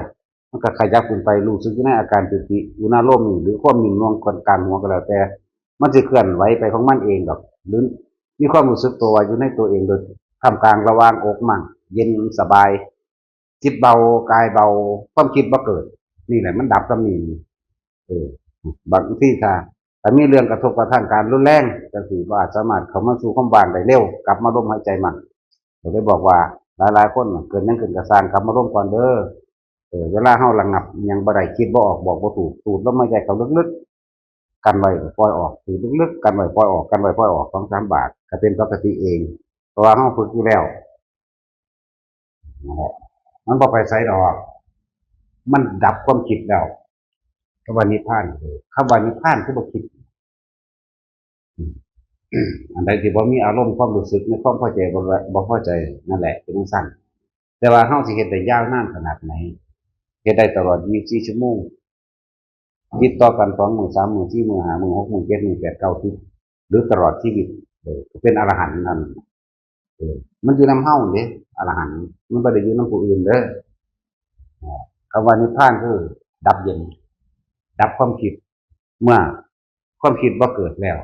มันก็ขยับขึ้นไป รู้สึกอยู่ในอาการปีติ อุณาโลมนี่ หรือความนิ่มนวลกลางหัวก็แล้วแต่ มันสิเคลื่อนไหวไปของมันเองดอก หรือมีความรู้สึกตัวอยู่ในตัวเอง โดยท่ามกลางระหว่างอกมั่ง เย็นสบาย จิตเบา กายเบา ความคิดบ่เกิด นี่แหละมันดับกับนี่ เออ บางทีถ้า ถ้ามีเรื่องกระทบกระทั่งการรุนแรงจั่งซี้ บ่อาจสามารถเข้ามาสู่ความว่างได้เร็ว กลับมาลมหายใจมั่น ก็เลยบอกว่าหลายๆคนน่ะ เกิดหยังขึ้นก็ซ่าง กลับมาลมก่อนเด้อ เออ เวลาเฮาระงับอิหยังบ่ได้ คิดบ่ออก บอกบ่ถูก สูดลมหายใจเข้าลึก กันไว้ก็ปล่อยออก ถือลึกๆ กันไว้ปล่อยออก กันไว้ปล่อยออก สองสามบาท ก็เป็นปกติเอง เพราะว่าเราฝึกอยู่แล้ว นั่นแหละ มันบ่ไปไสดอก มันดับความคิดแล้ว คำว่านิพพาน คำว่านิพพานคือบ่คิด อันใดที่บ่มีอารมณ์ความรู้สึกในความพอใจบ่ บ่พอใจ นั่นแหละ เป็นจั่งซั้น แต่ว่าเราสิเฮ็ดได้ยาวนานขนาดไหน เฮ็ดได้ตลอดยี่สิบสี่ชั่วโมง ติดต่อกันสองมื้อ สามมื้อ สี่มื้อ ห้ามื้อ หกมื้อ เจ็ดมื้อ แปด เก้า สิบ หรือตลอดชีวิต เออ เป็นอรหันต์นั่น เออ มันอยู่นำเราเด้ อรหันต์ มันบ่ได้อยู่นำผู้อื่นเด้อ คำว่านิพพานคือดับเย็น ดับความคิด เมื่อความคิดบ่เกิดแล้ว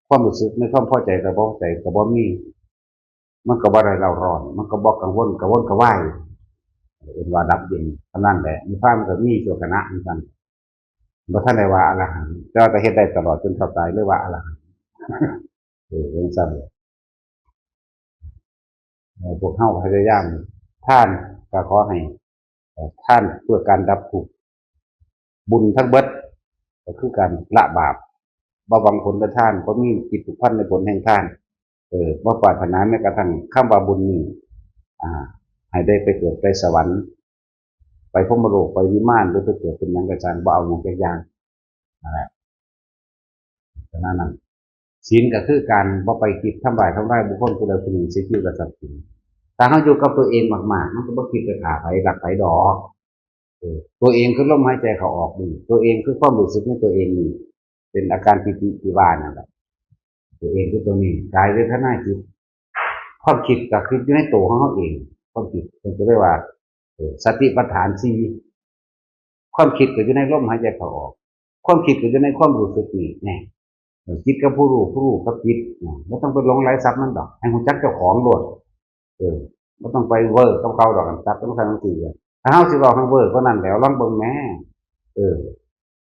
ความรู้สึกในความพอใจกับบ่พอใจก็บ่มี มันก็บ่ได้เร่าร้อน มันก็บ่กังวลกระวนกระวาย เอิ้นว่าดับเย็น เท่านั้นแหละ นิพพานมันก็มีชั่วขณะเหมือนกัน บ่ทันได้ว่าอรหันต์ แต่ว่าก็เฮ็ดได้ตลอดจนเฒ่าตาย เรียกว่าอรหันต์ เออ จั่งซั้นแหละ เอ่อ พวกเราพยายาม ทานก็ขอให้ เอ่อ ทานเพื่อการดับทุกข์ บุญทั้งเบิด ก็คือการละบาป บ่หวังผลในทาน บ่มีจิตผูกพันในผลแห่งทาน เออ บ่ปรารถนาแม้กระทั่งคำว่าบุญนี่ อ่า ให้ได้ไปเกิดไปสวรรค์ ไปพรหมโลก ไปวิมาน หรือไปเกิดเป็นหยังก็ช่าง บ่เอาหยังจักอย่าง นั่นแหละ ฉะนั้นน่ะ ศีลก็คือการบ่ไปคิดทำร้ายทำลายบุคคลผู้ใดผู้หนึ่ง เสียชีวิตกับทรัพย์สิน ถ้าเราอยู่กับตัวเองมากๆ มันก็บ่คิดไปฆ่าไผลักไผดอก เออ ตัวเองคือลมหายใจเข้าออกนี่ ตัวเองคือความรู้สึกในตัวเองนี่ เป็นอาการปีติที่ว่านั่นแหละ ตัวเองคือตัวนี้ กายเวทนาจิต ความคิดก็คืออยู่ในตัวของเราเอง ความคิด เพิ่นก็เรียกว่า เออ สติปัฏฐานสี่ ความคิดก็อยู่ในลมหายใจเข้าออก ความคิดก็อยู่ในความรู้สึกนี่ แน่ เออ จิตกับผู้รู้ ผู้รู้กับจิต นะ บ่ต้องไปหลงไหลทรัพย์มันดอก ให้รู้จักเจ้าของโลด เออ บ่ต้องไปเวอร์กับเขาดอก จับต้องทำหนังสือ ถ้าเฮาสิเว้าทางเวอร์กว่านั้นแล้ว ลองเบิ่งแหม เออ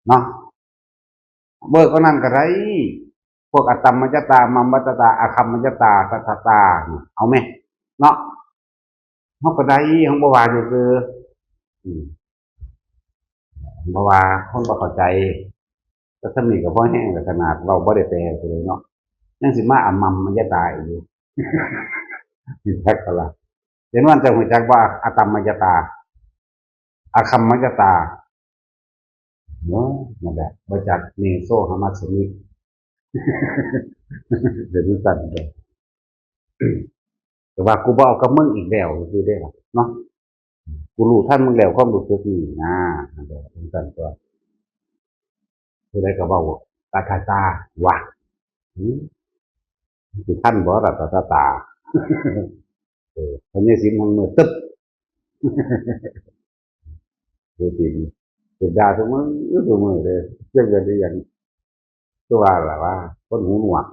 เนาะ เวอร์กว่านั้นก็ได้ พวกอัตตมมัจจตา มัมมัจจตา อคัมมัจจตา สัทธตา เอาแหม เนาะ เฮาก็ได้ เฮาบ่ว่าซื่อๆ อืม บ่ว่าคนบ่เข้าใจ แต่ส่ำนี้ก็พอแฮงแล้ว ขนาดเว้าบ่ได้แปลไปเลยเนาะ ยังสิมาอมัมมัจจตาอีกอยู่ จักก็ละ เห็นว่าเจ้ารู้จักบ่ อตัมมัจจตา อคัมมัจจตา เนาะ นั่นแหละ บ่จัก เนโสหัมมัสสมิ เดี๋ยวดูสั่นไป แต่ว่ากูบ่เอากับมึงอีกแล้ว คือได้ล่ะ เนาะ กูรู้ทันมึงแล้ว ความรู้สึกนี่นะ นั่นแหละ จั่งซั่นตัว ผู้ใดก็เว้า ตาตาตา ว่ะ หืม สิทันบ่ล่ะ ตาตาตา เออ พญาสินหังมือตึ๊บ ดูสิ เป็นด่าทุกมื้อ ทุกมื้อเลย เรื่องเงินเรื่องหยัง คือว่าล่ะว่า คนหูหนวก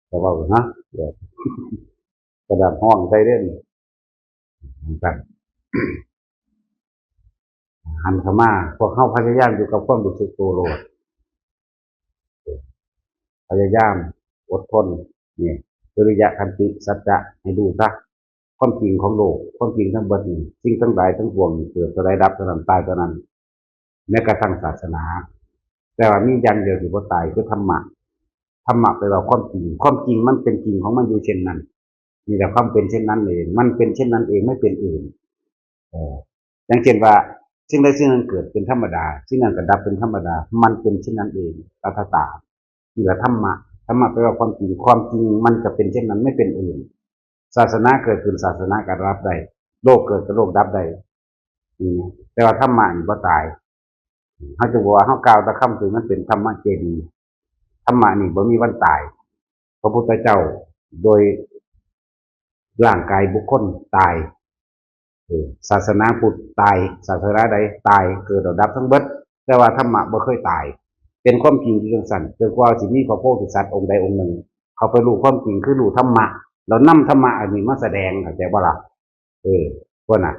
แต่ว่านะ เดี๋ยว กระดาษห้องใส่เล่น กัน หันเข้ามา พวกเฮาพยายามอยู่กับความรู้สึกตัวโลด พยายาม อดทน เนี่ย วิริยะ ขันติ สัจจะ ให้รู้ซะ ความจริงของโลก ความจริงทั้งเบิดนี่ สิ่งทั้งหลายทั้งปวงนี่ เกิดเท่าใดดับเท่านั้น ตายเท่านั้น แม้กระทั่งศาสนา แต่ว่ามีอย่างเดียวที่บ่ตายคือธรรมะ ธรรมะแปลว่าความจริง ความจริงมันเป็นจริงของมันอยู่เช่นนั้น นี่แหละความเป็นเช่นนั้นเอง มันเป็นเช่นนั้นเอง ไม่เป็นอื่น เออ อย่างเช่นว่า สิ่งใดสิ่งหนึ่งเกิดเป็นธรรมดา สิ่งนั้นก็ดับเป็นธรรมดา มันเป็นเช่นนั้นเอง อัตตา นี่แหละธรรมะ ธรรมะแปลว่าความจริง ความจริงมันจะเป็นเช่นนั้น ไม่เป็นอื่น ศาสนาเกิดขึ้น ศาสนาก็ดับได้ โลกเกิดก็โลกดับได้ อืม แต่ว่าธรรมะนี่บ่ตาย เฮาจึงบอกว่าเฮากล่าวแต่คำที่มันเป็นธรรมะเจดีย์ ธรรมะนี่บ่มีวันตาย พระพุทธเจ้าโดยร่างกายบุคคลตาย เออ ศาสนาพุทธตาย ศาสนาใดตาย เกิดแล้วดับทั้งเบิด แต่ว่าธรรมะบ่เคยตาย เป็นความจริงที่จั่งซั่น จนกว่าสิมีพระโพธิสัตว์องค์ใดองค์หนึ่ง เข้าไปรู้ความจริง คือรู้ธรรมะ แล้วนำธรรมะอันนี้มาแสดง เข้าใจบ่ล่ะ เออ พวกน่ะ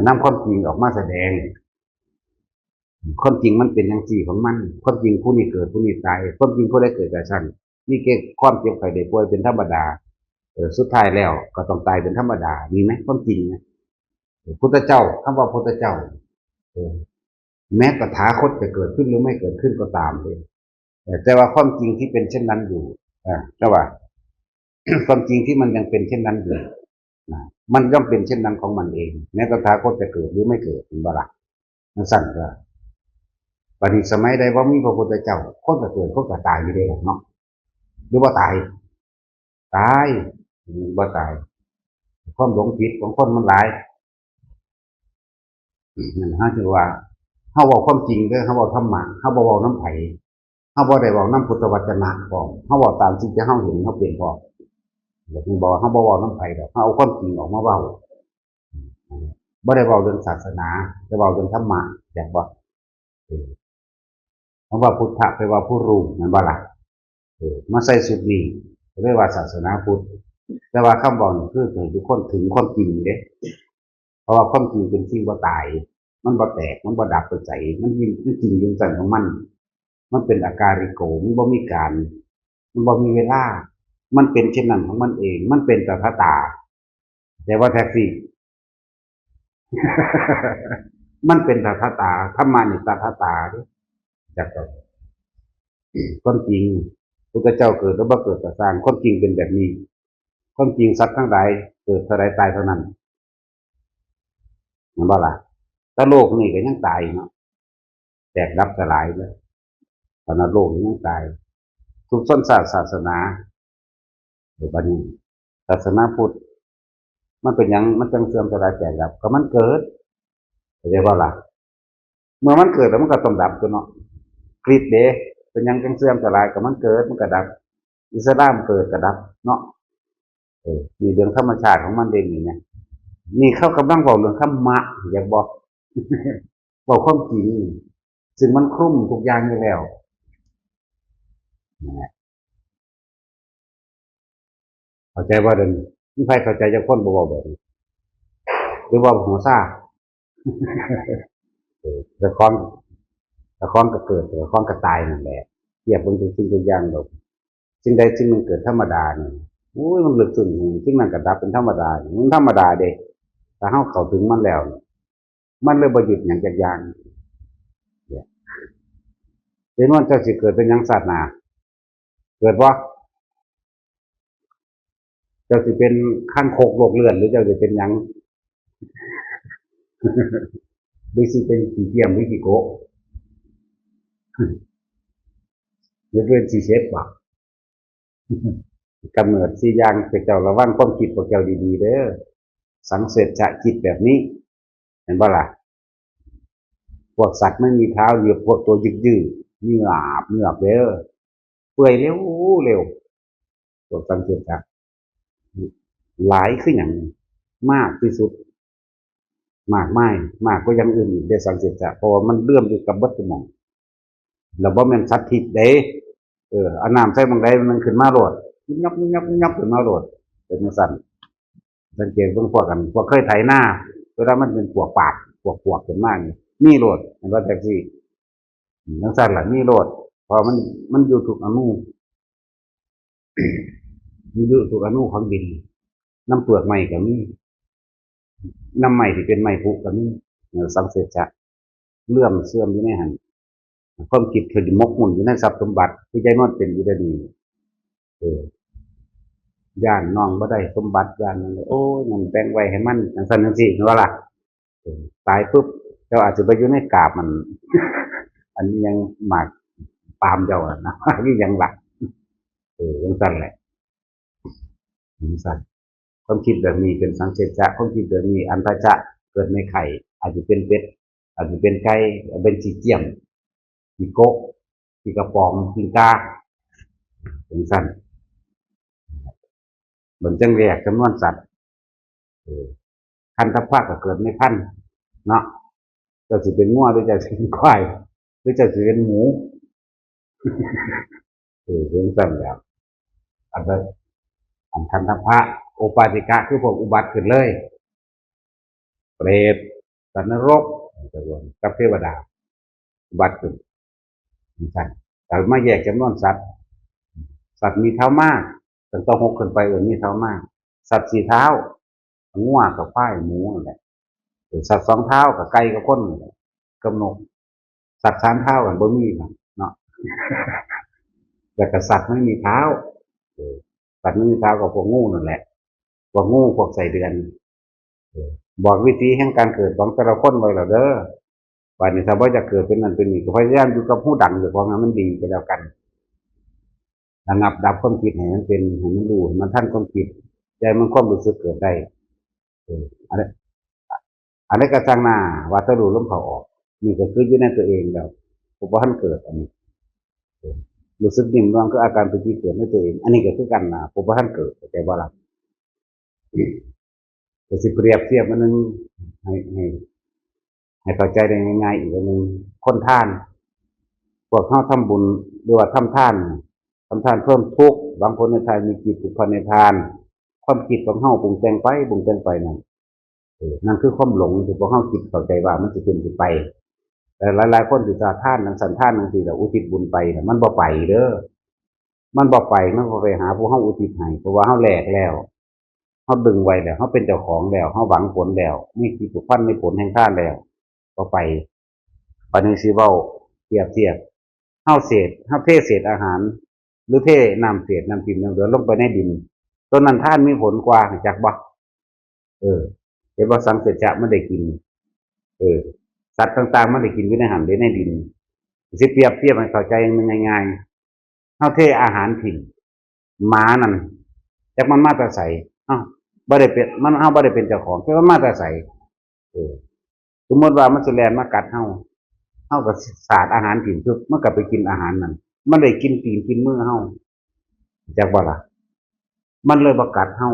นำความจริงออกมาแสดง ความจริงมันเป็นจั่งซี้ของมัน ความจริงผู้นี้เกิดผู้นี้ตาย ความจริงผู้ใดเกิดก็ช่าง มีแก่ความเจ็บไข้ได้ป่วยเป็นธรรมดา เออ สุดท้ายแล้วก็ต้องตายเป็นธรรมดา มีไหม ความจริงนะ เออ พุทธเจ้า คำว่าพุทธเจ้า เออ แม้ตถาคตจะเกิดขึ้นหรือไม่เกิดขึ้นก็ตามเลย แต่แต่ว่าความจริงที่เป็นเช่นนั้นอยู่ อ่า แต่ว่า ความจริงที่มันยังเป็นเช่นนั้นอยู่ นะ มันย่อมเป็นเช่นนั้นของมันเอง แม้ตถาคตจะเกิดหรือไม่เกิด เป็นบ่ล่ะ มันสั่นก็ บัดนี้สมัยใดบ่มีพระพุทธเจ้า คนก็เกิด คนก็ตายอยู่เด้ล่ะเนาะ หรือบ่ตาย ตาย อืม บ่ตาย ความหลงผิดของคนมันหลาย อืม นั่นเฮาถือว่า เฮาเว้าความจริงเด้อ เฮาเว้าธรรมะ เฮาบ่เว้านำไผ เฮาบ่ได้เว้านำพุทธวจนะพร้อม เฮาเว้าตามสิ่งที่เฮาเห็น เฮาเป็นพร้อม อยากให้บอกว่าเฮาบ่เว้านำไผดอก เฮาเอาความจริงออกมาเว้า บ่ได้เว้าเรื่องศาสนา แต่เว้าเรื่องธรรมะ อยากบอก เออ คำว่าพุทธะแปลว่าผู้รู้ แม่นบ่ล่ะ เออ มาใส่ชุดนี้ ก็เลยว่าศาสนาพุทธ แต่ว่าคำเว้านี่คือให้ทุกคนถึงความจริงเด้ เพราะว่าความจริงเป็นสิ่งบ่ตาย มันบ่แตก มันบ่ดับไปไส มันจริง มันจริงอยู่จั่งซั้นของมัน มันเป็นอากาลิโก มันบ่มีการ มันบ่มีเวลา มันเป็นเช่นนั้นของมันเอง มันเป็นตถาตา แต่ว่าแท็กซี่ มันเป็นตถาตา ธรรมะนี่ตถาตาเด้ จักก็ ความจริง พุทธเจ้าเกิดหรือบ่เกิดก็ซ่าง ความจริงเป็นแบบนี้ ความจริงสัตว์ทั้งหลายเกิดเท่าใดตายเท่านั้น แม่นบ่ล่ะ แต่โลกนี่ก็ยังตายเนาะ แตกดับสลายเลย ขนาดโลกนี่ยังตาย ทุกชนชาติศาสนา เดี๋ยวบัดนี้ ศาสนาพุทธ มันเป็นหยัง มันจังเสื่อมสลายแตกดับ ก็มันเกิด เข้าใจบ่ล่ะ เมื่อมันเกิดแล้วมันก็ต้องดับตั๊วเนาะ คริสต์เด้ เป็นหยังจังเสื่อมสลาย ก็มันเกิด มันก็ดับ อิสลามเกิดก็ดับเนาะ เออ นี่เรื่องธรรมชาติของมันเด้นี่นะ นี่เขากำลังเว้าเรื่องธรรมะ อยากบอก เว้าความจริง ซึ่งมันคลุมทุกอย่างอยู่แล้ว นั่นแหละ เข้าใจบ่เดี๋ยวนี้ มีใครเข้าใจจักคนบ่เว้าแบบนี้ หรือว่าหัวซ่า เออ เจ้าของ เจ้าของก็เกิด เจ้าของก็ตายนั่นแหละ เทียบเบิ่งทุกสิ่งทุกอย่างดอก สิ่งใดสิ่งหนึ่งเกิดธรรมดานี่ โอ้ย มันลึกซึ้ง สิ่งนั้นก็ดับเป็นธรรมดา มันธรรมดาเด้ ถ้าเฮาเข้าถึงมันแล้วนี่ มันเลยบ่หยุดหยังจักอย่าง เนี่ย เจนวน เจ้าสิเกิดเป็นหยังชาติหน้า เกิดบ่ เจ้าสิเป็นคางคกโลกเลื่อน หรือเจ้าสิเป็นหยัง หรือสิเป็นขี้เกียจ หรือขี้โกะ หรือเป็นขี้เข็บบ่ กำเนิดสี่อย่าง พวกเจ้าระวังความคิดพวกเจ้าดีๆเด้อ สังเสชจะคิดแบบนี้ เห็นบ่ล่ะ พวกสัตว์ไม่มีเท้า หรือพวกตัวยืดๆ เหงือบเหงือบเด้อ เปื่อยเร็วเร็ว พวกสังเสชจะ หลายคือหยัง มากที่สุด มากมาย มากกว่าอย่างอื่นอีกเด้อ สังเสชจะ เพราะว่ามันเลื่อมอยู่กับเบิดทุกหม่อง แล้วบ่แม่นสัตว์ทิพย์เด้ เออ เอาน้ำใส่หม่องใดมันขึ้นมาโลด ยิบยับยิบยับยิบยับขึ้นมาโลด เป็นจังซั่น สังเกตเบิ่งพวกกัน พวกเคยไถนา เวลามันเป็นปวกปาก ปวกปวกขึ้นมานี่ มีโลด เห็นบ่แท็กซี่ อืม จังซั่นล่ะ มีโลด เพราะมัน มันอยู่ทุกอนู มันอยู่ทุกอนูของดิน นำเปลือกไม้ก็มี นำไม้ที่เป็นไม้ผุก็มี เออ สังเสชจะ เลื่อมเสื่อมอยู่ในหั่น ความคิดเพิ่นหมกมุ่นอยู่ในทรัพย์สมบัติ คือยายนวลเป็นอยู่เดี๋ยวนี้ เออ ย้านน้องบ่ได้สมบัติ ย้านนั่นเลย โอ้ย นั่นแบ่งไว้ให้มัน จังซั่นจังซี่ แม่นบ่ล่ะ เออ ตายปุ๊บ เจ้าอาจสิไปอยู่ในกาบมัน อันนี้ยังหมากปาล์มเจ้าอะนะ นี่ยังหลัก เออ จังซั่นแหละ จังซั่น ความคิดแบบนี้เป็นสังเสชจะ ความคิดแบบนี้อันทจะ เกิดในไข่ อาจจะเป็นเป็ด อาจจะเป็นไก่ เป็นขี้เกียจ ขี้โกะ ขี้กระป๋อง ขี้กา จังซั่น มันจังแยกจำนวนสัตว์ เออ คันธพะก็เกิดในคันเนาะ เจ้าสิเป็นงัว หรือเจ้าสิเป็นควาย หรือเจ้าสิเป็นหมู เออ เป็นจังซั่นแหล้ว อันนั้น อันคันธพะ โอปปาติกะ คือพวกอุบัติขึ้นเลย เปรต สัตว์นรก กับเทวดา อุบัติขึ้น จังซั่น แต่มาแยกจำนวนสัตว์ สัตว์มีเท้ามาก ตั้งแต่หกขึ้นไป เออ มีเท้ามาก สัตว์สี่เท้า งัวกับควาย หมูนั่นแหละ เออ สัตว์สองเท้ากับไก่กับคนนั่นแหละ กับนก สัตว์สามเท้ากันบ่มีนะเนาะ แล้วก็สัตว์ไม่มีเท้า เออ สัตว์ไม่มีเท้าก็พวกงูนั่นแหละ พวกงู พวกไส้เดือน เออ บอกวิธีแห่งการเกิดของแต่ละคนไว้แล้วเด้อ บัดนี้ถ้าบ่อยากเกิดเป็นนั่นเป็นนี่ ก็พยายามอยู่กับฮูดังอยู่ของให้มันดีก็แล้วกัน ระงับดับความคิดให้มันเป็น ให้มันรู้ ให้มันทันความคิด อย่าให้มันความรู้สึกเกิดได้ เออ อันนี้ อันนี้ก็ช่างหน้า ว่าแต่รู้ลมเข้าออก นี่ก็คืออยู่ในตัวเองแล้ว ผมว่าท่านเกิดอันนี้ เออ รู้สึกนิ่มนวลคืออาการปีติเกิดในตัวเอง อันนี้ก็คือกันนะ ผมว่าท่านเกิด เข้าใจบ่ล่ะ ก็สิเปรียบเทียบอันหนึ่ง ให้ ให้ ให้เข้าใจได้ง่ายๆ อีกอันหนึ่ง คนทาน พวกเฮาทำบุญ หรือว่าทำทาน ทำทานเพิ่มทุกข์ บางคนในทานมีจิตผูกพันในทาน ความคิดของเฮาปรุงแต่งไป ปรุงแต่งไปนั่น เออ นั่นคือความหลงที่พวกเฮาคิดเข้าใจว่ามันสิเป็นสิไป แต่หลายๆ คนสิสาทานจั่งซั้น ทานจั่งซี้ แล้วอุทิศบุญไปน่ะ มันบ่ไปเด้อ มันบ่ไป มันบ่ไปหาผู้เฮาอุทิศให้ เพราะว่าเฮาแลกแล้ว เฮาดึงไว้แล้ว เฮาเป็นเจ้าของแล้ว เฮาหวังผลแล้ว มีจิตผูกพันในผลแห่งทานแล้ว บ่ไป บัดนี้สิเว้าเปรียบเทียบ เฮาเศษ เฮาเทเศษอาหาร หรือเทน้ำเศษน้ำทิ่มน้ำเหลือลงไปในดิน ต้นนั้นทานมีผลกว่า จักบ่ เออ เห็นบ่ สังเสจจะมันได้กิน เออ สัตว์ต่างๆ มันได้กินอยู่ในหั้นเด้ ในดิน สิเปรียบเทียบให้เข้าใจง่ายๆ เฮาเทอาหารถิ่ม หมานั่น จักมันมาแต่ไส เอ้า บ่ได้เป็น มัน เฮาบ่ได้เป็นเจ้าของ จักมันมาแต่ไส เออ สมมติว่ามันสิแล่นมากัดเฮา เฮาก็สาดอาหารถิ่มปุ๊บ มันก็ไปกินอาหารนั่น มันได้กินตีนกินมือเฮา จักบ่ล่ะ มันเลยบ่กัดเฮา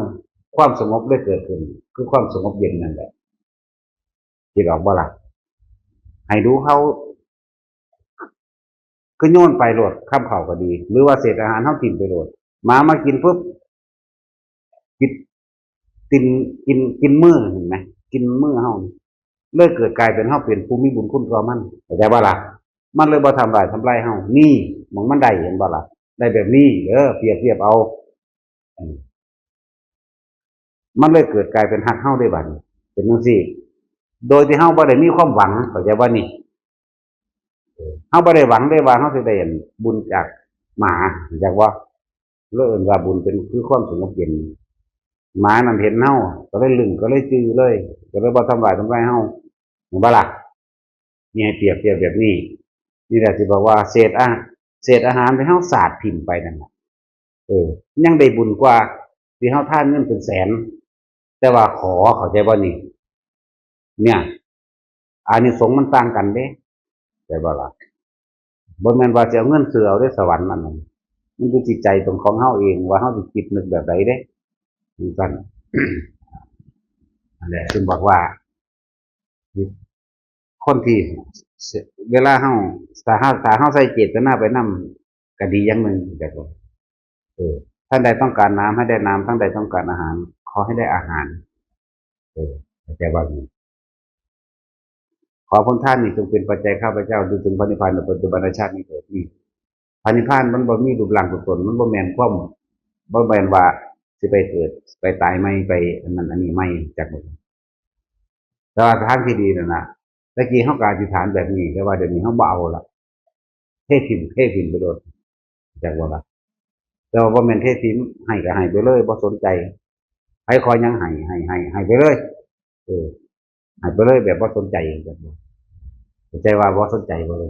ความสงบเลยเกิดขึ้น คือความสงบเย็นนั่นแหละ คิดออกบ่ล่ะ ให้ดูเขา คือโยนไปโลด คำเขาก็ดี หรือว่าเศษอาหารเฮาถิ่มไปโลด หมามากินปุ๊บ กิน กิน กิน กินมือ เห็นไหม กินมือเฮา เลยเกิดกลายเป็นเฮาเป็นผู้มีบุญคุณต่อมัน เข้าใจบ่ล่ะ มันเลยบ่ทำลายทำลายเฮา นี่หม่องมันได้ เห็นบ่ล่ะ ได้แบบนี้ เออ เปรียบเทียบเอา อืม มันเลยเกิดกลายเป็นฮักเฮาได้บัดนี้ เป็นจั่งซี้ โดยที่เฮาบ่ได้มีความหวัง เข้าใจบ่นี่ เฮาบ่ได้หวังได้ว่าเฮาสิได้บุญจากหมา เข้าใจบ่ เลยเอิ้นว่าบุญเป็นคือความสงบเย็น หมานั่นเห็นเฮา ก็เลยลึง ก็เลยจื่อเลย ก็เลยบ่ทำลายทำลายเฮา เห็นบ่ล่ะ นี่ให้เปรียบเทียบแบบนี้ นี่แหละที่บอกว่าเศษอา เศษอาหารที่เฮาสาดถิ่มไปนั่นน่ะ เออ ยังได้บุญกว่าที่เฮาทานเงินเป็นแสน แต่ว่าขอ เข้าใจบ่นี่ เนี่ย อานิสงส์มันต่างกันเด้ เข้าใจบ่ล่ะ บ่แม่นว่าสิเอาเงินซื้อเอาเด้สวรรค์อันนั้น มันอยู่ที่ใจตรงของเฮาเองว่าเฮาสิคิดนึกแบบใดเด้ จั่งซั้น นั่นแหละ ซึ่งบอกว่า คนที่เวลาเฮา ถ้าเฮา ถ้าเฮาใส่เจตนาไปนำ ก็ดีอย่างหนึ่ง จั่งซี้ เออ ท่านใดต้องการน้ำให้ได้น้ำ ท่านใดต้องการอาหาร ขอให้ได้อาหาร เออ เข้าใจบ่นี่ ขอผลทานนี้จงเป็นปัจจัยข้าพเจ้า จนถึงพระนิพพานในปัจจุบันชาตินี้เถิด นี่ พระนิพพานมันบ่มีรูปร่างตัวตน มันบ่แม่นความ บ่แม่นว่าสิไปเกิด ไปตายใหม่ ไปอันนั้นอันนี้ใหม่ จักบ่ แต่ว่าทางที่ดีนั่นน่ะ แต่กี้เฮาก็อธิษฐานแบบนี้ แต่ว่าเดี๋ยวนี้เฮาบ่เอาละ เทถิ่ม เทถิ่มไปโลด จักบ่ล่ะ แต่ว่าบ่แม่นเทถิ่ม ให้ก็ให้ไปเลย บ่สนใจ ไผขอหยังให้ ให้ ให้ ให้ไปเลย เออ ให้ไปเลยแบบบ่สนใจ จักบ่ เข้าใจว่าบ่สนใจบ่เลย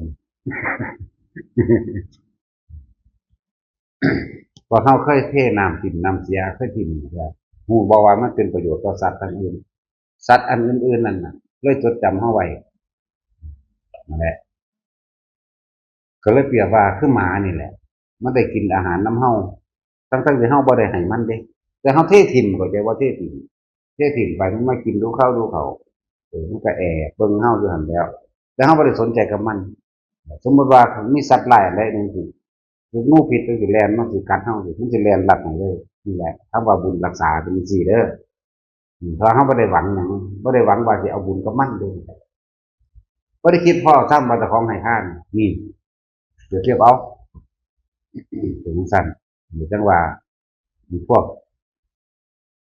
ว่าเฮาเคยเทน้ำถิ่มน้ำเสีย เคยถิ่ม ฮู้บ่ว่ามันเป็นประโยชน์ต่อสัตว์อันอื่น สัตว์อันอื่นๆนั่นน่ะ เลยจดจำเฮาไว้ นั่นแหละ ก็เลยเปรียบว่าคือหมานี่แหละ มันได้กินอาหารนำเฮา ทั้งๆที่เฮาบ่ได้ให้มันเด้ แต่เฮาเทถิ่ม เข้าใจว่าเทถิ่ม เทถิ่มไป มันมากินดูข้าวดูเขา เออ มันก็แอบเบิ่งเฮาอยู่หั่นแหล้ว แต่เฮาบ่ได้สนใจกับมัน สมมุติว่ามีสัตว์ร้ายอันใดหนึ่งสิ คืองูพิษจั่งซี้แล่นมาสิกัดเฮาสิ มันสิแล่นลัดให้เลย นี่แหละ คำว่าบุญรักษาเป็นจั่งซี้เด้อ อืม เพราะเฮาบ่ได้หวังหยัง บ่ได้หวังว่าสิเอาบุญกับมันเด้ บ่ได้คิดพ้อซ้ำว่าเจ้าของให้ทาน นี่ เปรียบเทียบเอา เป็นจั่งซั้น นี่จั่งว่า มีพวก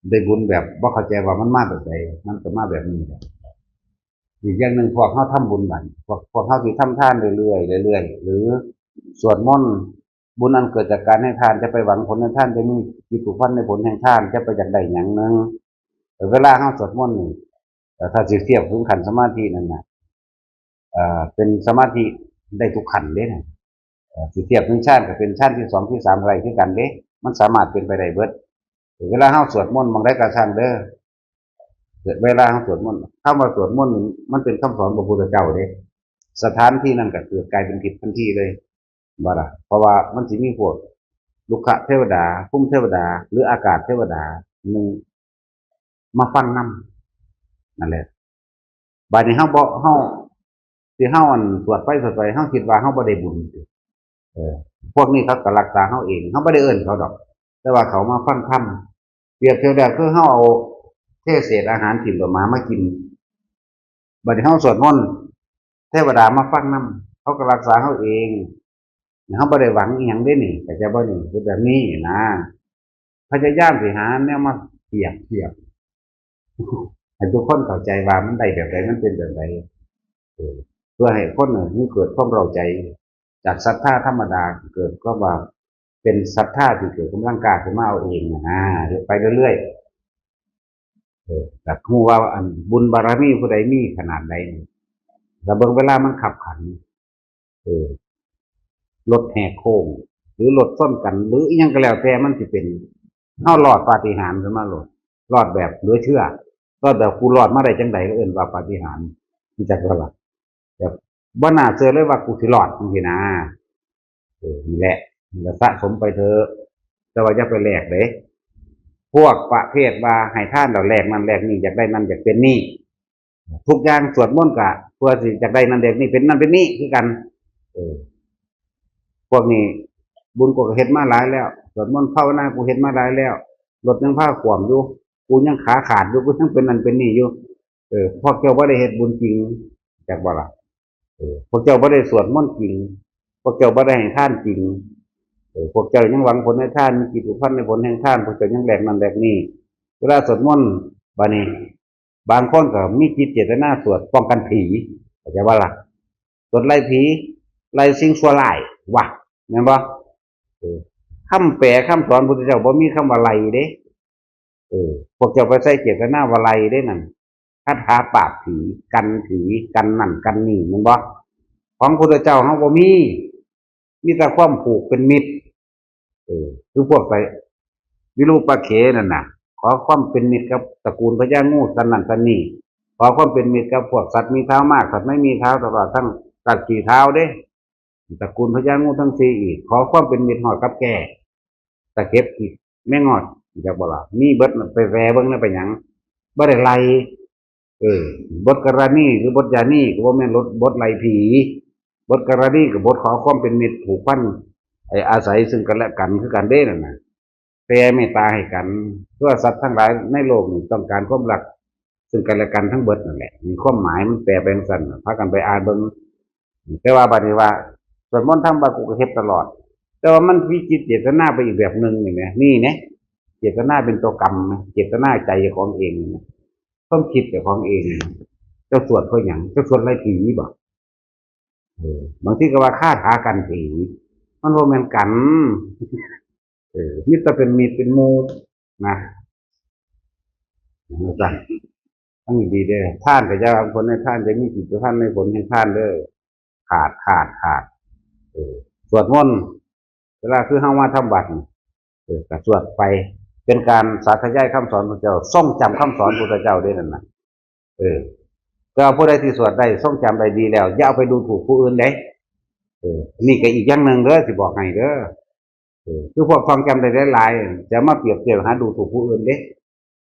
ได้บุญแบบบ่เข้าใจว่ามันมาแบบใด มันก็มาแบบนี้แหละ อีกอย่างหนึ่ง พวกเฮาทำบุญบัด พวก พวกเฮาสิทำทานเรื่อยๆ เรื่อยๆ หรือสวดมนต์ บุญอันเกิดจากการให้ทาน จะไปหวังผลในทาน จะมีจิตผูกพันในผลแห่งทาน จะไปอยากได้หยังหนึ่ง เวลาเฮาสวดมนต์นี่ เอ่อ ถ้าสิเทียบถึงขั้นสมาธินั่นน่ะ เอ่อ เป็นสมาธิได้ทุกขั้นเด้นะ เอ่อ สิเทียบถึงฌานก็เป็นฌานที่สอง ที่สาม อะไรคือกันเด้ มันสามารถเป็นไปได้เบิด เวลาเฮาสวดมนต์หม่องใดก็ช่างเด้อ เวลาเฮาสวดมนต์ คำว่าสวดมนต์นี่มันเป็นคำสอนของพระพุทธเจ้าเด้ สถานที่นั้นก็เกิดกลายเป็นทิพย์ทันทีเลย บ่ล่ะ เพราะว่ามันสิมีพวกรุกขเทวดา ภูมิเทวดา หรืออากาศเทวดา หนึ่ง มาฟังนำ นั่นแหละ บาดนี้เฮาบ่ เฮา ที่เฮาอันสวดไปสวดไป เฮาคิดว่าเฮาบ่ได้บุญ เออ พวกนี้เขาก็รักษาเฮาเอง เฮาบ่ได้เอิ้นเขาดอก แต่ว่าเขามาฟังธรรม เปรียบเทียบแล้วคือเฮาเอาเทเศษอาหารถิ่มต่อหมามากิน บัดนี้เฮาสวดมนต์ เทวดามาฟังนำ เขาก็รักษาเฮาเอง เฮาบ่ได้หวังอีหยังเด้นี่ เข้าใจบ่นี่ เฮ็ดแบบนี้นะ พยายามสิหาแนวมาเปรียบเทียบ ให้ทุกคนเข้าใจว่ามันได้แบบใด มันเป็นแบบใด เออ เพื่อให้คนน่ะมีเกิดความเข้าใจ จากศรัทธาธรรมดาเกิดความว่าเป็นศรัทธาที่เกิดกำลังกล้าขึ้นมาเอาเองน่ะนะ เฮ็ดไปเรื่อยๆ เออ อยากรู้ว่าอันบุญบารมีผู้ใดมีขนาดใด แล้วเบิ่งเวลามันคับขัน เออ รถแหกโค้ง หรือรถชนกัน หรืออิหยังก็แล้วแต่มันสิเป็น เฮารอดปาฏิหาริย์ขึ้นมาโลด รอดแบบเหลือเชื่อ รอดแบบกูรอดมาได้จังใดก็เอิ้นว่าปาฏิหาริย์ รู้จักบ่ล่ะ แบบบ่น่าเชื่อเลยว่ากูสิรอดจังซี้นะ เออ นี่แหละ นี่ละสะสมไปเถอะ แต่ว่าอย่าไปแลกเด้ พวกประเภทว่าให้ทานแล้วแลกนั่นแลกนี่ อยากได้นั่นอยากเป็นนี่ ทุกอย่างสวดมนต์กะเพื่อสิอยากได้นั่นแลกนี่ เป็นนั่นเป็นนี่คือกัน เออ พวกนี้บุญกูก็เฮ็ดมาหลายแล้ว สวดมนต์ภาวนากูเฮ็ดมาหลายแล้ว รถยังพาขวมอยู่ กูยังขาขาดอยู่ กูยังเป็นนั่นเป็นนี่อยู่ เออ พวกเจ้าบ่ได้เฮ็ดบุญจริง จักบ่ล่ะ เออ พวกเจ้าบ่ได้สวดมนต์จริง พวกเจ้าบ่ได้ให้ทานจริง เออ พวกเจ้ายังหวังผลในทาน มีจิตผูกพันในผลแห่งทาน พวกเจ้ายังแลกนั่นแลกนี่ เวลาสวดมนต์ บาดนี้ บางคนก็มีจิตเจตนาสวดป้องกันผี เข้าใจบ่ล่ะ สวดไล่ผี ไล่สิ่งชั่วร้าย ว่ะ แม่นบ่ เออ คำแปลคำสอนพุทธเจ้าบ่มีคำว่าไล่เด้ เออ พวกเจ้าไปใส่เจตนาว่าไล่เด้นั่น คาถาปราบผี กันผี กันนั่นกันนี่ แม่นบ่ ของพุทธเจ้าเฮาบ่มี มีแต่ความผูกเป็นมิตร เออ คือพวกไปวิรูปเขนั่นน่ะ ขอความเป็นมิตรกับตระกูลพญางูท่านนั่นท่านนี่ ขอความเป็นมิตรกับพวกสัตว์มีเท้ามาก สัตว์ไม่มีเท้า ตลอดทั้งสัตว์สี่เท้าเด้ ตระกูลพญางูทั้งสี่อีก ขอความเป็นมิตรฮอดกับแก้ ตะเข็บขี้แมงงอด จักบ่ล่ะ มีเบิด ไปแว่เบิ่งนะ ไปหยัง บ่ได้ไล่ เออ บทกรณี หรือบทยานี ก็บ่แม่นบท บทไล่ผี บทกรณีก็บทขอความเป็นมิตรผูกพัน ไอ้อาศัยซึ่งกันและกันคือกันเด้นั่นน่ะ แผ่เมตตาให้กัน เพื่อสัตว์ทั้งหลายในโลกนี่ต้องการความรักซึ่งกันและกันทั้งเบิดนั่นแหละ นี่ความหมายมันแปลไปจั่งซั้นน่ะ พากันไปอ่านเบิ่ง แต่ว่าบัดนี้ว่า สวดมนต์ทำวัตรกูก็เฮ็ดตลอด แต่ว่ามันมีจิตเจตนาไปอีกแบบหนึ่งนี่แหม นี่นะ เจตนาเป็นตัวกรรมนะ เจตนาใจของเองนะ ความคิดเจ้าของเองนะ เจ้าสวดเพื่อหยัง เจ้าสวดไล่ผีบ่ เออ บางทีก็ว่าคาถากันผี มันบ่แม่นกัน เออ มีแต่เป็นมิตรเป็นหมู่นะ นะจ๊ะ ทั้งดีเด้อ ทานก็จะเอาผลในทาน จะมีจิตผูกพันในผลแห่งทานเด้อ ขาด ขาด ขาด เออ สวดมนต์ เวลาคือเฮามาทำวัตรนี่ เออ ก็สวดไป เป็นการสาธยายคำสอนพุทธเจ้า ทรงจำคำสอนพุทธเจ้าเด้นั่นน่ะ เออ ก็ผู้ใดที่สวดได้ ทรงจำได้ดีแล้ว อย่าเอาไปดูถูกผู้อื่นเด้ เออ นี่ก็อีกอย่างหนึ่งเด้อ สิบอกให้เด้อ เออ คือพวกท่องจำได้หลายๆ จะมาเปรียบเทียบหาดูถูกผู้อื่นเด้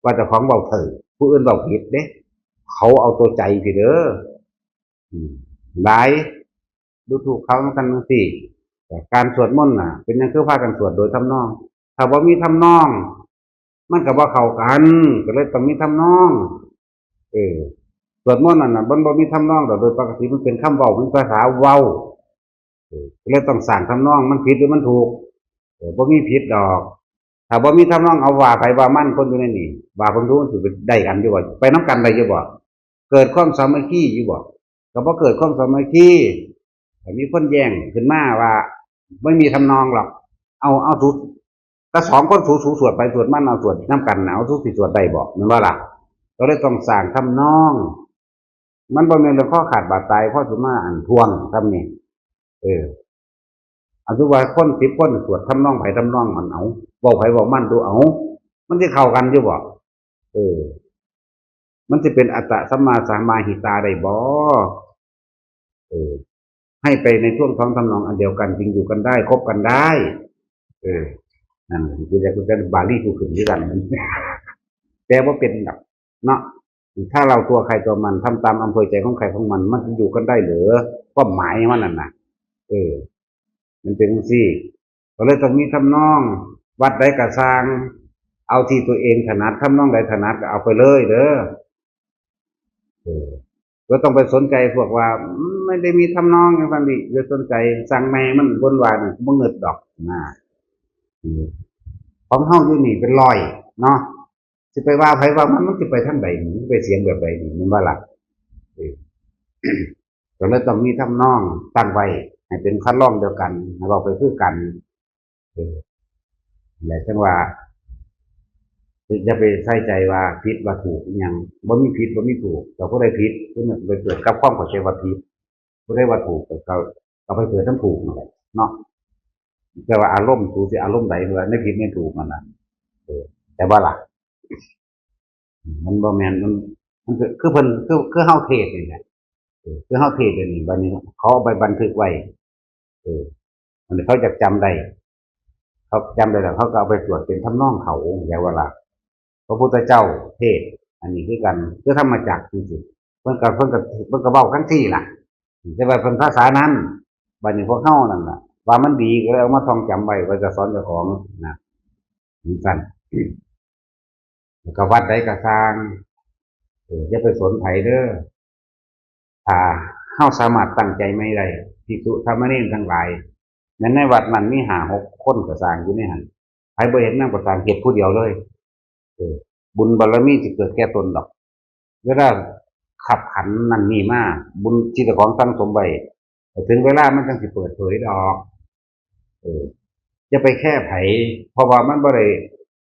ว่าเจ้าของเว้าถูก ผู้อื่นเว้าผิดเด้ เขาเอาตัวใจผิดเด้อ อืม หลาย ดูถูกเขากันจั่งซี้ แต่การสวดมนต์น่ะ เป็นหยังคือพากันสวดโดยทำนอง ถ้าบ่มีทำนอง มันก็บ่เข้ากัน ก็เลยต้องมีทำนอง เออ สวดมนต์นั่นน่ะ มันบ่มีทำนองดอก โดยปกติมันเป็นคำเว้า เป็นภาษาเว้า เออ ก็เลยต้องสร้างทำนอง มันผิดหรือมันถูก เออ บ่มีผิดดอก ถ้าบ่มีทำนอง เอาว่าไผว่ามัน คนอยู่ในนี่ ว่าเบิ่งดู มันสิไปได้กันอยู่บ่ ไปนำกันได้อยู่บ่ เกิดความสามัคคีอยู่บ่ ก็บ่เกิดความสามัคคี แต่มีคนแย้งขึ้นมาว่า ไม่มีทำนองหรอก เอา เอาสู ก็สองคนสู สูสวดไปสวดมัน เอาสวดนำกัน เอาสูสิสวดได้บ่ แม่นบ่ล่ะ ก็เลยต้องสร้างทำนอง มันบ่แม่นเรื่องคอขาดบาดตาย พอสิมาอันทวงทำนี่ เออ เอาคือว่าคนสิบคนสวดทำนองไผทำนองมัน เอา เว้าไผเว้ามันดู เอา มันสิเข้ากันอยู่บ่ เออ มันสิเป็นอัตตะสัมมาสมาหิตาได้บ่ เออ ให้ไปในท่วงท้องทำนองอันเดียวกัน จึงอยู่กันได้ คบกันได้ เออ นั่นคือจะเป็นบาลีกูขึ้นด้วยกัน แปลว่าเป็นแบบ เนาะ ถ้าเราตัวใครตัวมัน ทำตามอำเภอใจของใครของมัน มันจะอยู่กันได้เหรอ ความหมายมันนั่นน่ะ เออ มันเป็นจังซี่ ก็เลยต้องมีทำนอง วัดใดก็ซ่าง เอาที่ตัวเองถนัด ทำนองใดถนัดก็เอาไปเลยเด้อ เออ บ่ต้องไปสนใจพวกว่า อืม ไม่ได้มีทำนองจังซั่นนี่ อย่าสนใจ ซ่างแม่มัน บ่นว่านี่ บ่เงิดดอกนะ อืม ของเฮาอยู่นี่เป็นร้อยเนาะ สิไปว่าไผว่ามัน มันสิไปทางใดนี่ มันไปเสียงแบบใดนี่ แม่นบ่ล่ะ เออ ก็เลยต้องมีทำนองตั้งไว้ ให้เป็นคันลองเดียวกัน ให้เว้าไปคือกัน เออ และจังว่า อย่าไปใส่ใจว่าผิดว่าถูกอิหยัง บ่มีผิดบ่มีถูก แต่ผู้ใดผิด ผู้นั้นไปเกิดกับความเข้าใจว่าผิด ผู้ใดว่าถูก ก็ ก็ ก็ไปเกิดนำถูกนั่นแหละเนาะ แต่ว่าอารมณ์สูสิอารมณ์ใด ว่าในผิดในถูกนั่นน่ะ เออ แต่ว่าล่ะ มันบ่แม่น มัน มันคือ คือเพิ่น คือ คือเฮาเทศน์นี่แหละ เออ คือเฮาเทศน์นี่ บัดนี้เขาเอาไปบันทึกไว้ เออ อันนี้เขาจะจำได้ เขาจำได้แล้ว เขาก็เอาไปสวดเป็นทำนองเขา อย่างว่าล่ะ พระพุทธเจ้าเทศน์ อันนี้คือกัน คือธรรมจักรจริงๆ เพิ่นก็ เพิ่นก็ เพิ่นก็เว้าทั้งที่ล่ะ แต่ว่าเพิ่นภาษานั้น บัดนี้พวกเฮานั่นล่ะ ว่ามันดีก็เลยเอามาท่องจำไว้ ไว้จะสอนเจ้าของนะ เหมือนกัน แล้วก็วัดใดก็ซ่าง เออ อย่าไปสนไผเด้อ ถ้าเฮาสามารถตั้งใจไม่ได้ ภิกษุสามเณรทั้งหลาย แม้นในวัดนั้นมีห้าหกคนก็ซ่างอยู่ในหั่น ไผบ่เฮ็ดนำก็ซ่าง เฮ็ดผู้เดียวเลย เออ บุญบารมีสิเกิดแก่ตนดอก เวลาขับขันนั่นนี่มา บุญที่เจ้าของสั่งสมไว้ ถึงเวลามันจังสิเปิดเผยดอก เออ อย่าไปแค่ไผ เพราะว่ามันบ่ได้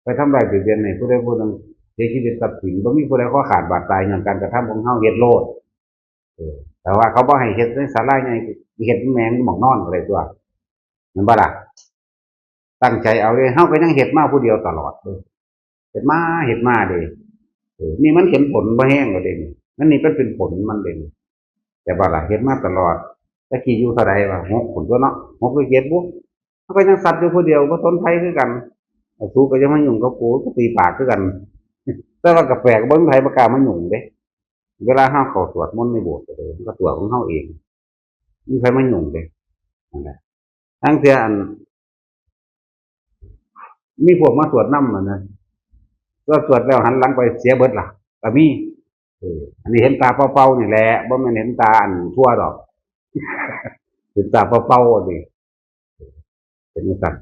ไปทำร้ายเบียดเบียนให้ผู้ใดผู้หนึ่งเสียชีวิตทรัพย์สิน บ่มีผู้ใดคอขาดบาดตายย้อนการกระทำของเฮา เฮ็ดโลด เออ แต่ว่าเขาบ่ให้เฮ็ดในศาลาใหญ่ เฮ็ดแม่งหม่องนอนก็ได้ตั๊ว แม่นบ่ล่ะ ตั้งใจเอาเด้ เฮาก็ยังเฮ็ดมาผู้เดียวตลอดเด้ เฮ็ดมา เฮ็ดมาเด้ เออ นี่มันเห็นผลบ่แฮงแล้วเด้นี่ มันนี่มันเป็นผลมันเด้นี่ แต่ว่าล่ะ เฮ็ดมาตลอด แต่กี้อยู่เท่าใดวะ หกพุ้นตั๊วเนาะ หกหรือเจ็ดบุ เฮาก็ยังสัตว์อยู่ผู้เดียว บ่สนไผคือกัน เออ สูก็อย่ามายุ่งกับกู กูตีปากคือกัน แต่ว่าก็แปลก บ่มีไผบ่กล้ามายุ่งเด้ เวลาเฮาเข้าสวดมนต์ในโบสถ์ก็เลย มันก็ตัวของเฮาเอง มีไผมายุ่งเด้ นั่นแหละ ทั้งเทื่ออัน มีพวกมาสวดนำนั่นนะ ก็สวดแล้วหันหลังไปเสียเบิดล่ะ ก็มี เออ อันนี้เห็นตาเปล่าๆนี่แหละ บ่แม่นเห็นตาอันทั่วดอก เห็นตาเปล่าๆนี่ เป็นจังซั่น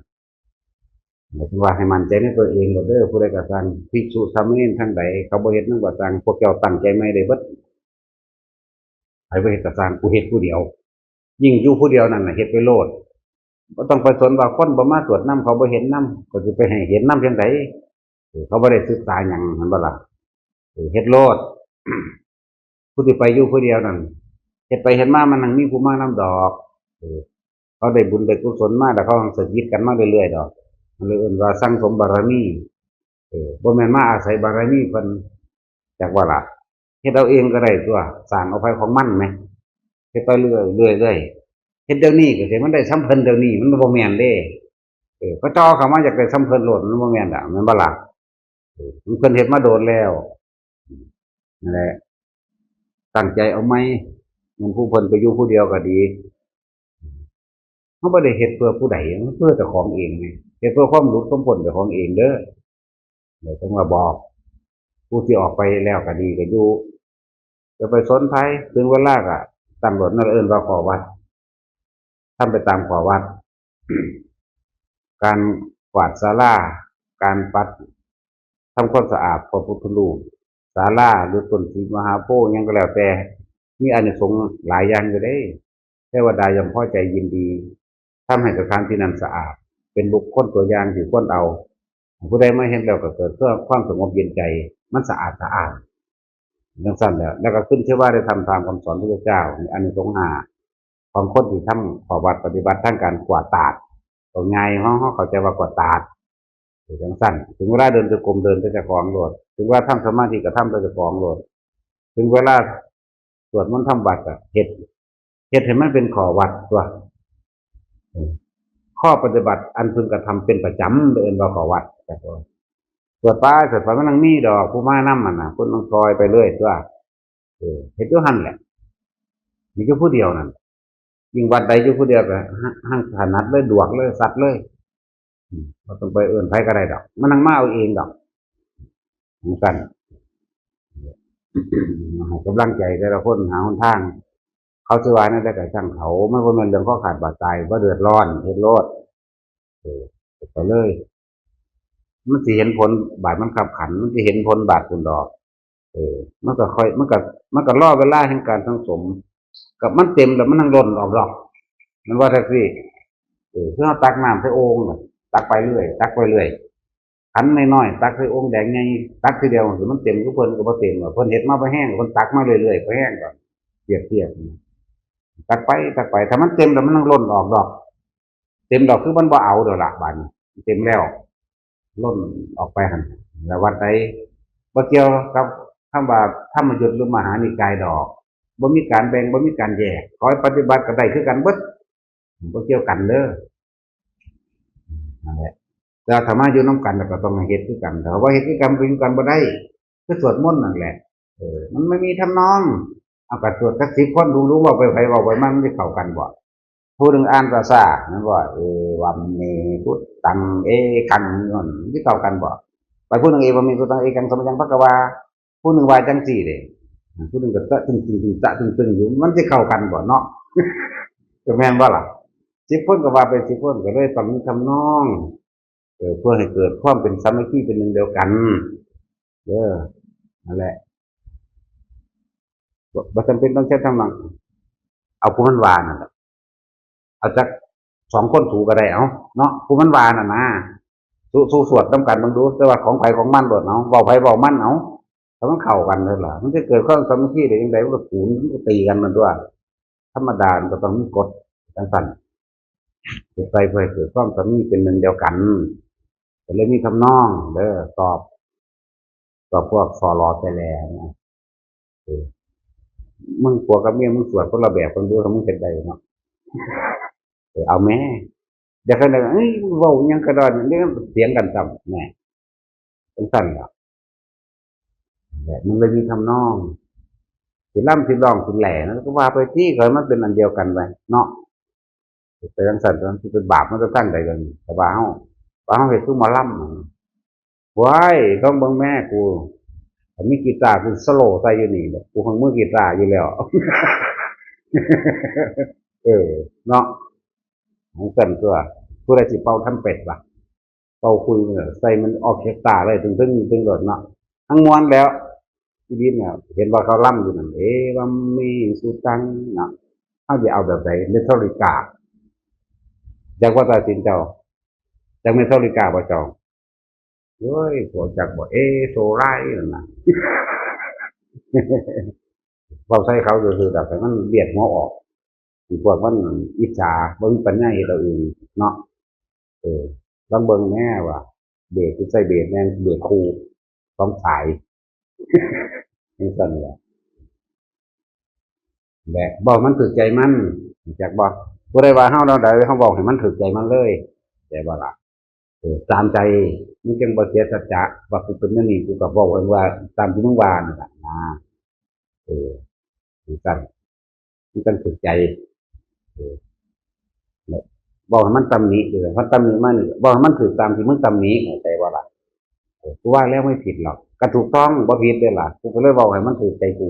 หมายถึงว่าให้มั่นใจในตัวเองโลดเด้อ ผู้ใดก็ซ่าง ภิกษุสามเณรทั้งใด เขาบ่เฮ็ดนำก็ซ่าง พวกเจ้าตั้งใจใหม่ได้เบิด ไผบ่เฮ็ดก็ซ่าง กูเฮ็ดผู้เดียว ยิ่งอยู่ผู้เดียวนั่นน่ะ เฮ็ดไปโลด บ่ต้องไปสนว่าคนบ่มาสวดนำ เขาบ่เห็นนำ ก็สิไปให้เห็นนำจั่งใด เออ เขาบ่ได้ศึกษาหยัง หั้นบ่ล่ะ เออ เฮ็ดโลด ผู้ที่ไปอยู่ผู้เดียวนั่น เฮ็ดไปเฮ็ดมามันหั้งมีผู้มานำดอก เออ เขาได้บุญได้กุศลมา แล้วเขาหั้งสะกิดกันมาเรื่อยๆดอก มันเลยเอิ้นว่าสั่งสมบารมี เออ บ่แม่นมาอาศัยบารมีเพิ่น จักว่าล่ะ เฮ็ดเอาเองก็ได้ตั๊ว สร้างเอาไผของมันแหม เฮ็ดไปเรื่อยๆ เรื่อยๆ เฮ็ดเดี๋ยวนี้ก็สิมันได้ส่ำเพิ่นเดี๋ยวนี้ มันบ่แม่นเด้ เออ เขาเจ้าเข้ามาอยากได้ส่ำเพิ่นโลด มันบ่แม่นดอก แม่นบ่ล่ะ เออ เพิ่นเฮ็ดมาโดนแล้ว นั่นแหละ ตั้งใจเอาใหม่ แม่นผู้เพิ่นไปอยู่ผู้เดียวก็ดี เฮาบ่ได้เฮ็ดเพื่อผู้ใด มันเพื่อเจ้าของเองไง เฮ็ดเพื่อความหลุดความพ้นเจ้าของเองเด้อ เดี๋ยวต้องมาบอก ผู้ที่ออกไปแล้วก็ดีก็อยู่ อย่าไปสนไผ ถึงเวลาก็ตั้งโลด นั่นเอิ้นว่าขอวัด ทำไปตามขอวัด การกวาดศาลา การปัด ทำความสะอาดพระพุทธรูป ศ ศาลา หรือต้นศรีมหาโพธิ์หยังก็แล้วแต่ มีอานิสงส์หลายอย่างอยู่เด้ เทวดาย่อมพอใจยินดี ทำให้สถานที่นั้นสะอาด เป็นบุคคลตัวอย่างที่ควรเอา ผู้ใดมาเห็นแล้วก็เกิดความสงบเย็นใจ มันสะอาดสะอ้าน จั่งซั้นแหละ แล้วก็ขึ้นชื่อว่าได้ทำตามคำสอนพระพุทธเจ้า นี่อานิสงส์ห้า ของคนที่ทำข้อวัดปฏิบัติทางการกวาดตาด เอาง่าย เฮา เฮาเข้าใจว่ากวาดตาด เออ จั่งซั้น ถึงเวลาเดินจงกรมเดินแต่เจ้าของโลด ถึงเวลาทำสมาธิก็ทำแต่เจ้าของโลด ถึงเวลาสวดมนต์ทำวัตรก็เฮ็ด เฮ็ดให้มันเป็นข้อวัดตั๊ว เออ ข้อปฏิบัติอันพึงกระทำเป็นประจำ เอิ้นว่าข้อวัด สวดไป สวดไป มันยังมีดอก ผู้มานำหั่นน่ะ คนต้องซอยไปเรื่อยตั๊ว เออ เฮ็ดอยู่หั่นแหละ มีอยู่ผู้เดียวนั่น ยิ่งวัดใดอยู่ผู้เดียวก็ หั้ง หั้งถนัดเลย ดวกเลย สัดเลย อืม บ่ต้องไปเอิ้นไผก็ได้ดอก มันนั่งมาเอาเองดอก จั่งซั้น ให้กำลังใจแต่ละคน หาหนทาง เขาสิว่าแนวใดก็ช่างเขา มันบ่แม่นเรื่องคอขาดบาดตาย บ่เดือดร้อน เฮ็ดโลด เออ ไปเลย มันสิเห็นผลบาดมันคับขัน มันสิเห็นผลบาดพุ้นดอก เออ มันก็ค่อย มันก็ มันก็รอเวลาแห่งการสั่งสม กับมันเต็มแล้วมันนั่งล้นออกดอก มันว่าแท็กซี่ เออ คือเฮาตักน้ำใส่โอ่งน่ะ ตักไปเรื่อย ตักไปเรื่อย ขันน้อยๆ ตักใส่โอ่งแดงใหญ่ ตักทีเดียว มันเต็มคือเพิ่นก็บ่เต็มหรอก เพิ่นเฮ็ดมาบ่แห้ง เพิ่นตักมาเรื่อยๆ บ่แห้งดอก เทียบๆ ตักไป ตักไป ถ้ามันเต็มแล้วมันนั่งล้นออกดอก เต็มดอกคือมันบ่เอาดอกละ บาดนี้ เต็มแล้ว ล้นออกไปหั่น แล้ววัดใด บ่เกี่ยวกับคำว่าธรรมยุตหรือมหานิกายดอก บ่มีการแบ่ง บ่มีการแยก ขอให้ปฏิบัติก็ได้คือกันเบิด บ่เกี่ยวกันเด้อ นั่นแหละ แต่ถ้ามาอยู่นำกันแล้วก็ต้องให้เฮ็ดคือกัน ถ้าบ่เฮ็ดคือกัน ก็อยู่กันบ่ได้ คือสวดมนต์นั่นแหละ เออ มันไม่มีทำนอง เอาก็สวดจักสิบคน ลุงๆ เว้าไปไผเว้าไปมัน มันสิเข้ากันบ่ ผู้หนึ่งอ่านช้าๆ แม่นบ่ เอวัมเม สุตตัง เอกัง นั่น มันสิเข้ากันบ่ ไปผู้หนึ่ง เอวัมเม สุตตัง เอกัง สมยัง ภะคะวา ผู้หนึ่งว่าจั่งซี้เด้ ผู้หนึ่งก็ตะตึงตึงตึงตะตึงตึงอยู่ มันสิเข้ากันบ่เนาะ ก็แม่นบ่ล่ะ สิบคนก็ว่าไปสิบคน ก็เลยต้องมีทำนอง เออ เพื่อให้เกิดความเป็นสามัคคีเป็นหนึ่งเดียวกัน เออ นั่นแหละ บ่ บ่จำเป็นต้องใช้ทำนอง เอาผู้มันว่านั่นแหละ เอาจักสองคนถูก็ได้ เอาเนาะ ผู้มันว่านั่นนะ สู้ สู้สวดนำกันเบิ่งดู แต่ว่าของไผของมันโลด เอา เว้าไผเว้ามัน เอา ถ้ามันเข้ากันเลยล่ะ มันจะเกิดความสามัคคีได้จั่งใด มันก็ขูน มันก็ตีกันนั่นตั๊ว ธรรมดามันก็ต้องมีกฎจั่งซั้น เฮ็ดไปเพื่อให้เกิดความสามัคคีเป็นหนึ่งเดียวกัน ก็เลยมีทำนองเด้อ ตอบ ตอบพวก สล แสล นะ เออ มึงผัวกับเมียมึงสวดคนละแบบกันเด้อ มึงเฮ็ดได้เนาะ เออ เอาแม่ เดี๋ยวเขาจะ เอ้ย เว้าอิหยังกะด้อน เดี๋ยวเถียงกันซ้ำ แหน่ จั่งซั้นล่ะ แหละ มันเลยมีทำนอง สิรำสิร้องสิแหล่ นั่นก็ว่าไปติ ขอให้มันเป็นอันเดียวกันไปเนาะ ไปจั่งซั้น มันสิเป็นบาปมาแต่ทางใดกัน แต่ว่าเฮา ว่าเฮาเฮ็ดคือหมอลำ ว้าย ต้องเบิ่งแม่กู ถ้ามีกีตาร์กูโซโล่ใส่อยู่นี่แหละ กูของมือกีตาร์อยู่แล้ว เออ เนาะ ของกันตัว ผู้ใดสิเป่าทำเป็ดวะ เป่าขลุ่ยเนี่ย ใส่มันออร์เคสตราเลย ตึงๆ ตึงๆ โลดเนาะ ทั้งมวลแล้ว อีดินเนี่ย เห็นว่าเขาล่ำอยู่นั่น เอวัมเม สุตัง เนาะ เขาจะเอาแบบไหน เมทัลลิกา จักว่าตัดสินเจ้า จักเมทัลลิกาบ่เจ้า โอ้ย พวกจักบ่ เอโซไลนั่นน่ะ เว้าใส่เขาซื่อๆ ดอก แต่มันเบียดหัวออก พวกมันอิจฉา บ่มีปัญญาเฮ็ดเอาเองเนาะ เออ ลองเบิ่งแหน่ว่า เบสที่ใส่เบสแม่นเบสคู่ สองสาย จั่งซั้นแหละ แหละ เว้ามันถืกใจมัน รู้จักบ่ ผู้ใดว่าเฮาแนวใด เฮาเว้าให้มันถืกใจมันเลย เข้าใจบ่ล่ะ เออ ตามใจ มันจั่งบ่เสียสัจจะ ว่ากูเป็นแนวนี้ กูก็เว้าให้ว่าตามที่มึงว่านั่นล่ะนะ เออ จั่งซั้น มันจั่งถืกใจ เออ เนี่ย เว้าให้มันตำหนิเด้อ มันตำหนิมานี่ เว้าให้มันถืกตามที่มึงตำหนิ เข้าใจบ่ล่ะ เออ กูว่าแล้วไม่ผิดหรอก ก็ถูกต้อง บ่ผิดเด้ล่ะ กูก็เลยเว้าให้มันถืกใจกู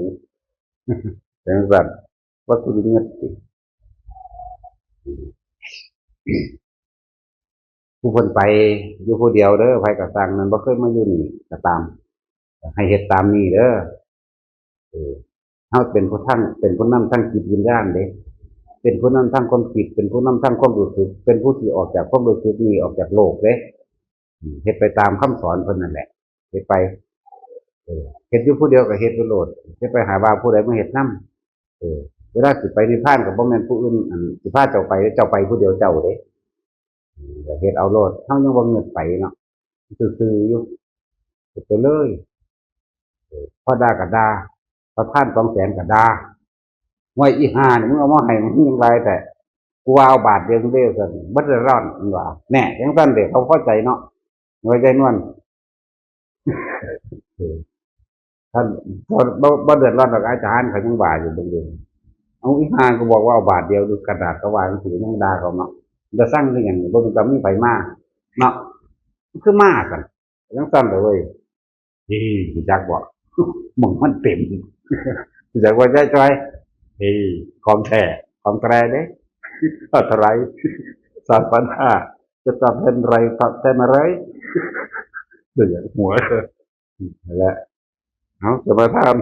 จั่งซั้น ว่ากูสิเงิดติ ผู้เพิ่นไปอยู่ผู้เดียวเด้อ ไผก็ซ่าง นั่นบ่เคยมาอยู่นี่ก็ตาม ให้เฮ็ดตามนี้เด้อ เออ เฮาเป็นผู้ทั้ง เป็นผู้นำทั้งจิตวิญญาณเด้ เป็นผู้นำทั้งความคิด เป็นผู้นำทั้งความรู้สึก เป็นผู้ที่ออกจากความรู้สึกนี้ ออกจากโลกเด้ อืม เฮ็ดไปตามคำสอนเพิ่นนั่นแหละ เฮ็ดไป เออ เฮ็ดอยู่ผู้เดียวก็เฮ็ดไปโลด จะไปหาว่าผู้ใดมาเฮ็ดนำ เออ เวลาสิไปนิพพานก็บ่แม่นผู้อื่น อัน สิพาเจ้าไป เจ้าไปผู้เดียวเจ้าเด้ อืม ก็เฮ็ดเอาโลด เฮายังบ่เงิดไปเนาะ ซื่อๆอยู่ เฮ็ดไปเลย เออ พอด่าก็ด่า ประธานสองแสนก็ด่า ว่าอีห่านี่มึงเอามาให้มึงยังไรแต่ กูว่าเอาบาทเดียวเด้อซั่น บ่เดือดร้อน มันว่า แน่ จังซั่นเด้ เขาพอใจเนาะ ไว้ใจนวล เออ ท่าน บ่ บ่ บ่เดือดร้อนดอก อาจารย์เขายังว่าอยู่เบิ่งเด้ เอาอีห่าก็บอกว่าเอาบาทเดียว ดูกระดาษก็ว่าจังซี่ ยังด่าเขาเนาะ จะสั่งคือหยัง บ่เป็นตามีไผมาเนาะ คือมาซั่น จังซั่นเด้อเว้ย เฮ้ย รู้จักบ่ หม่องมันเต็ม รู้จักว่ายายจ้อย เฮ้ย ของแท้ ของแตรเด้ เท่าไหร่ สามพันห้า จะตอบแทนอะไร ตอบแทนอะไร เดี๋ยวหัว นั่นแหละ เอา จะมาถาม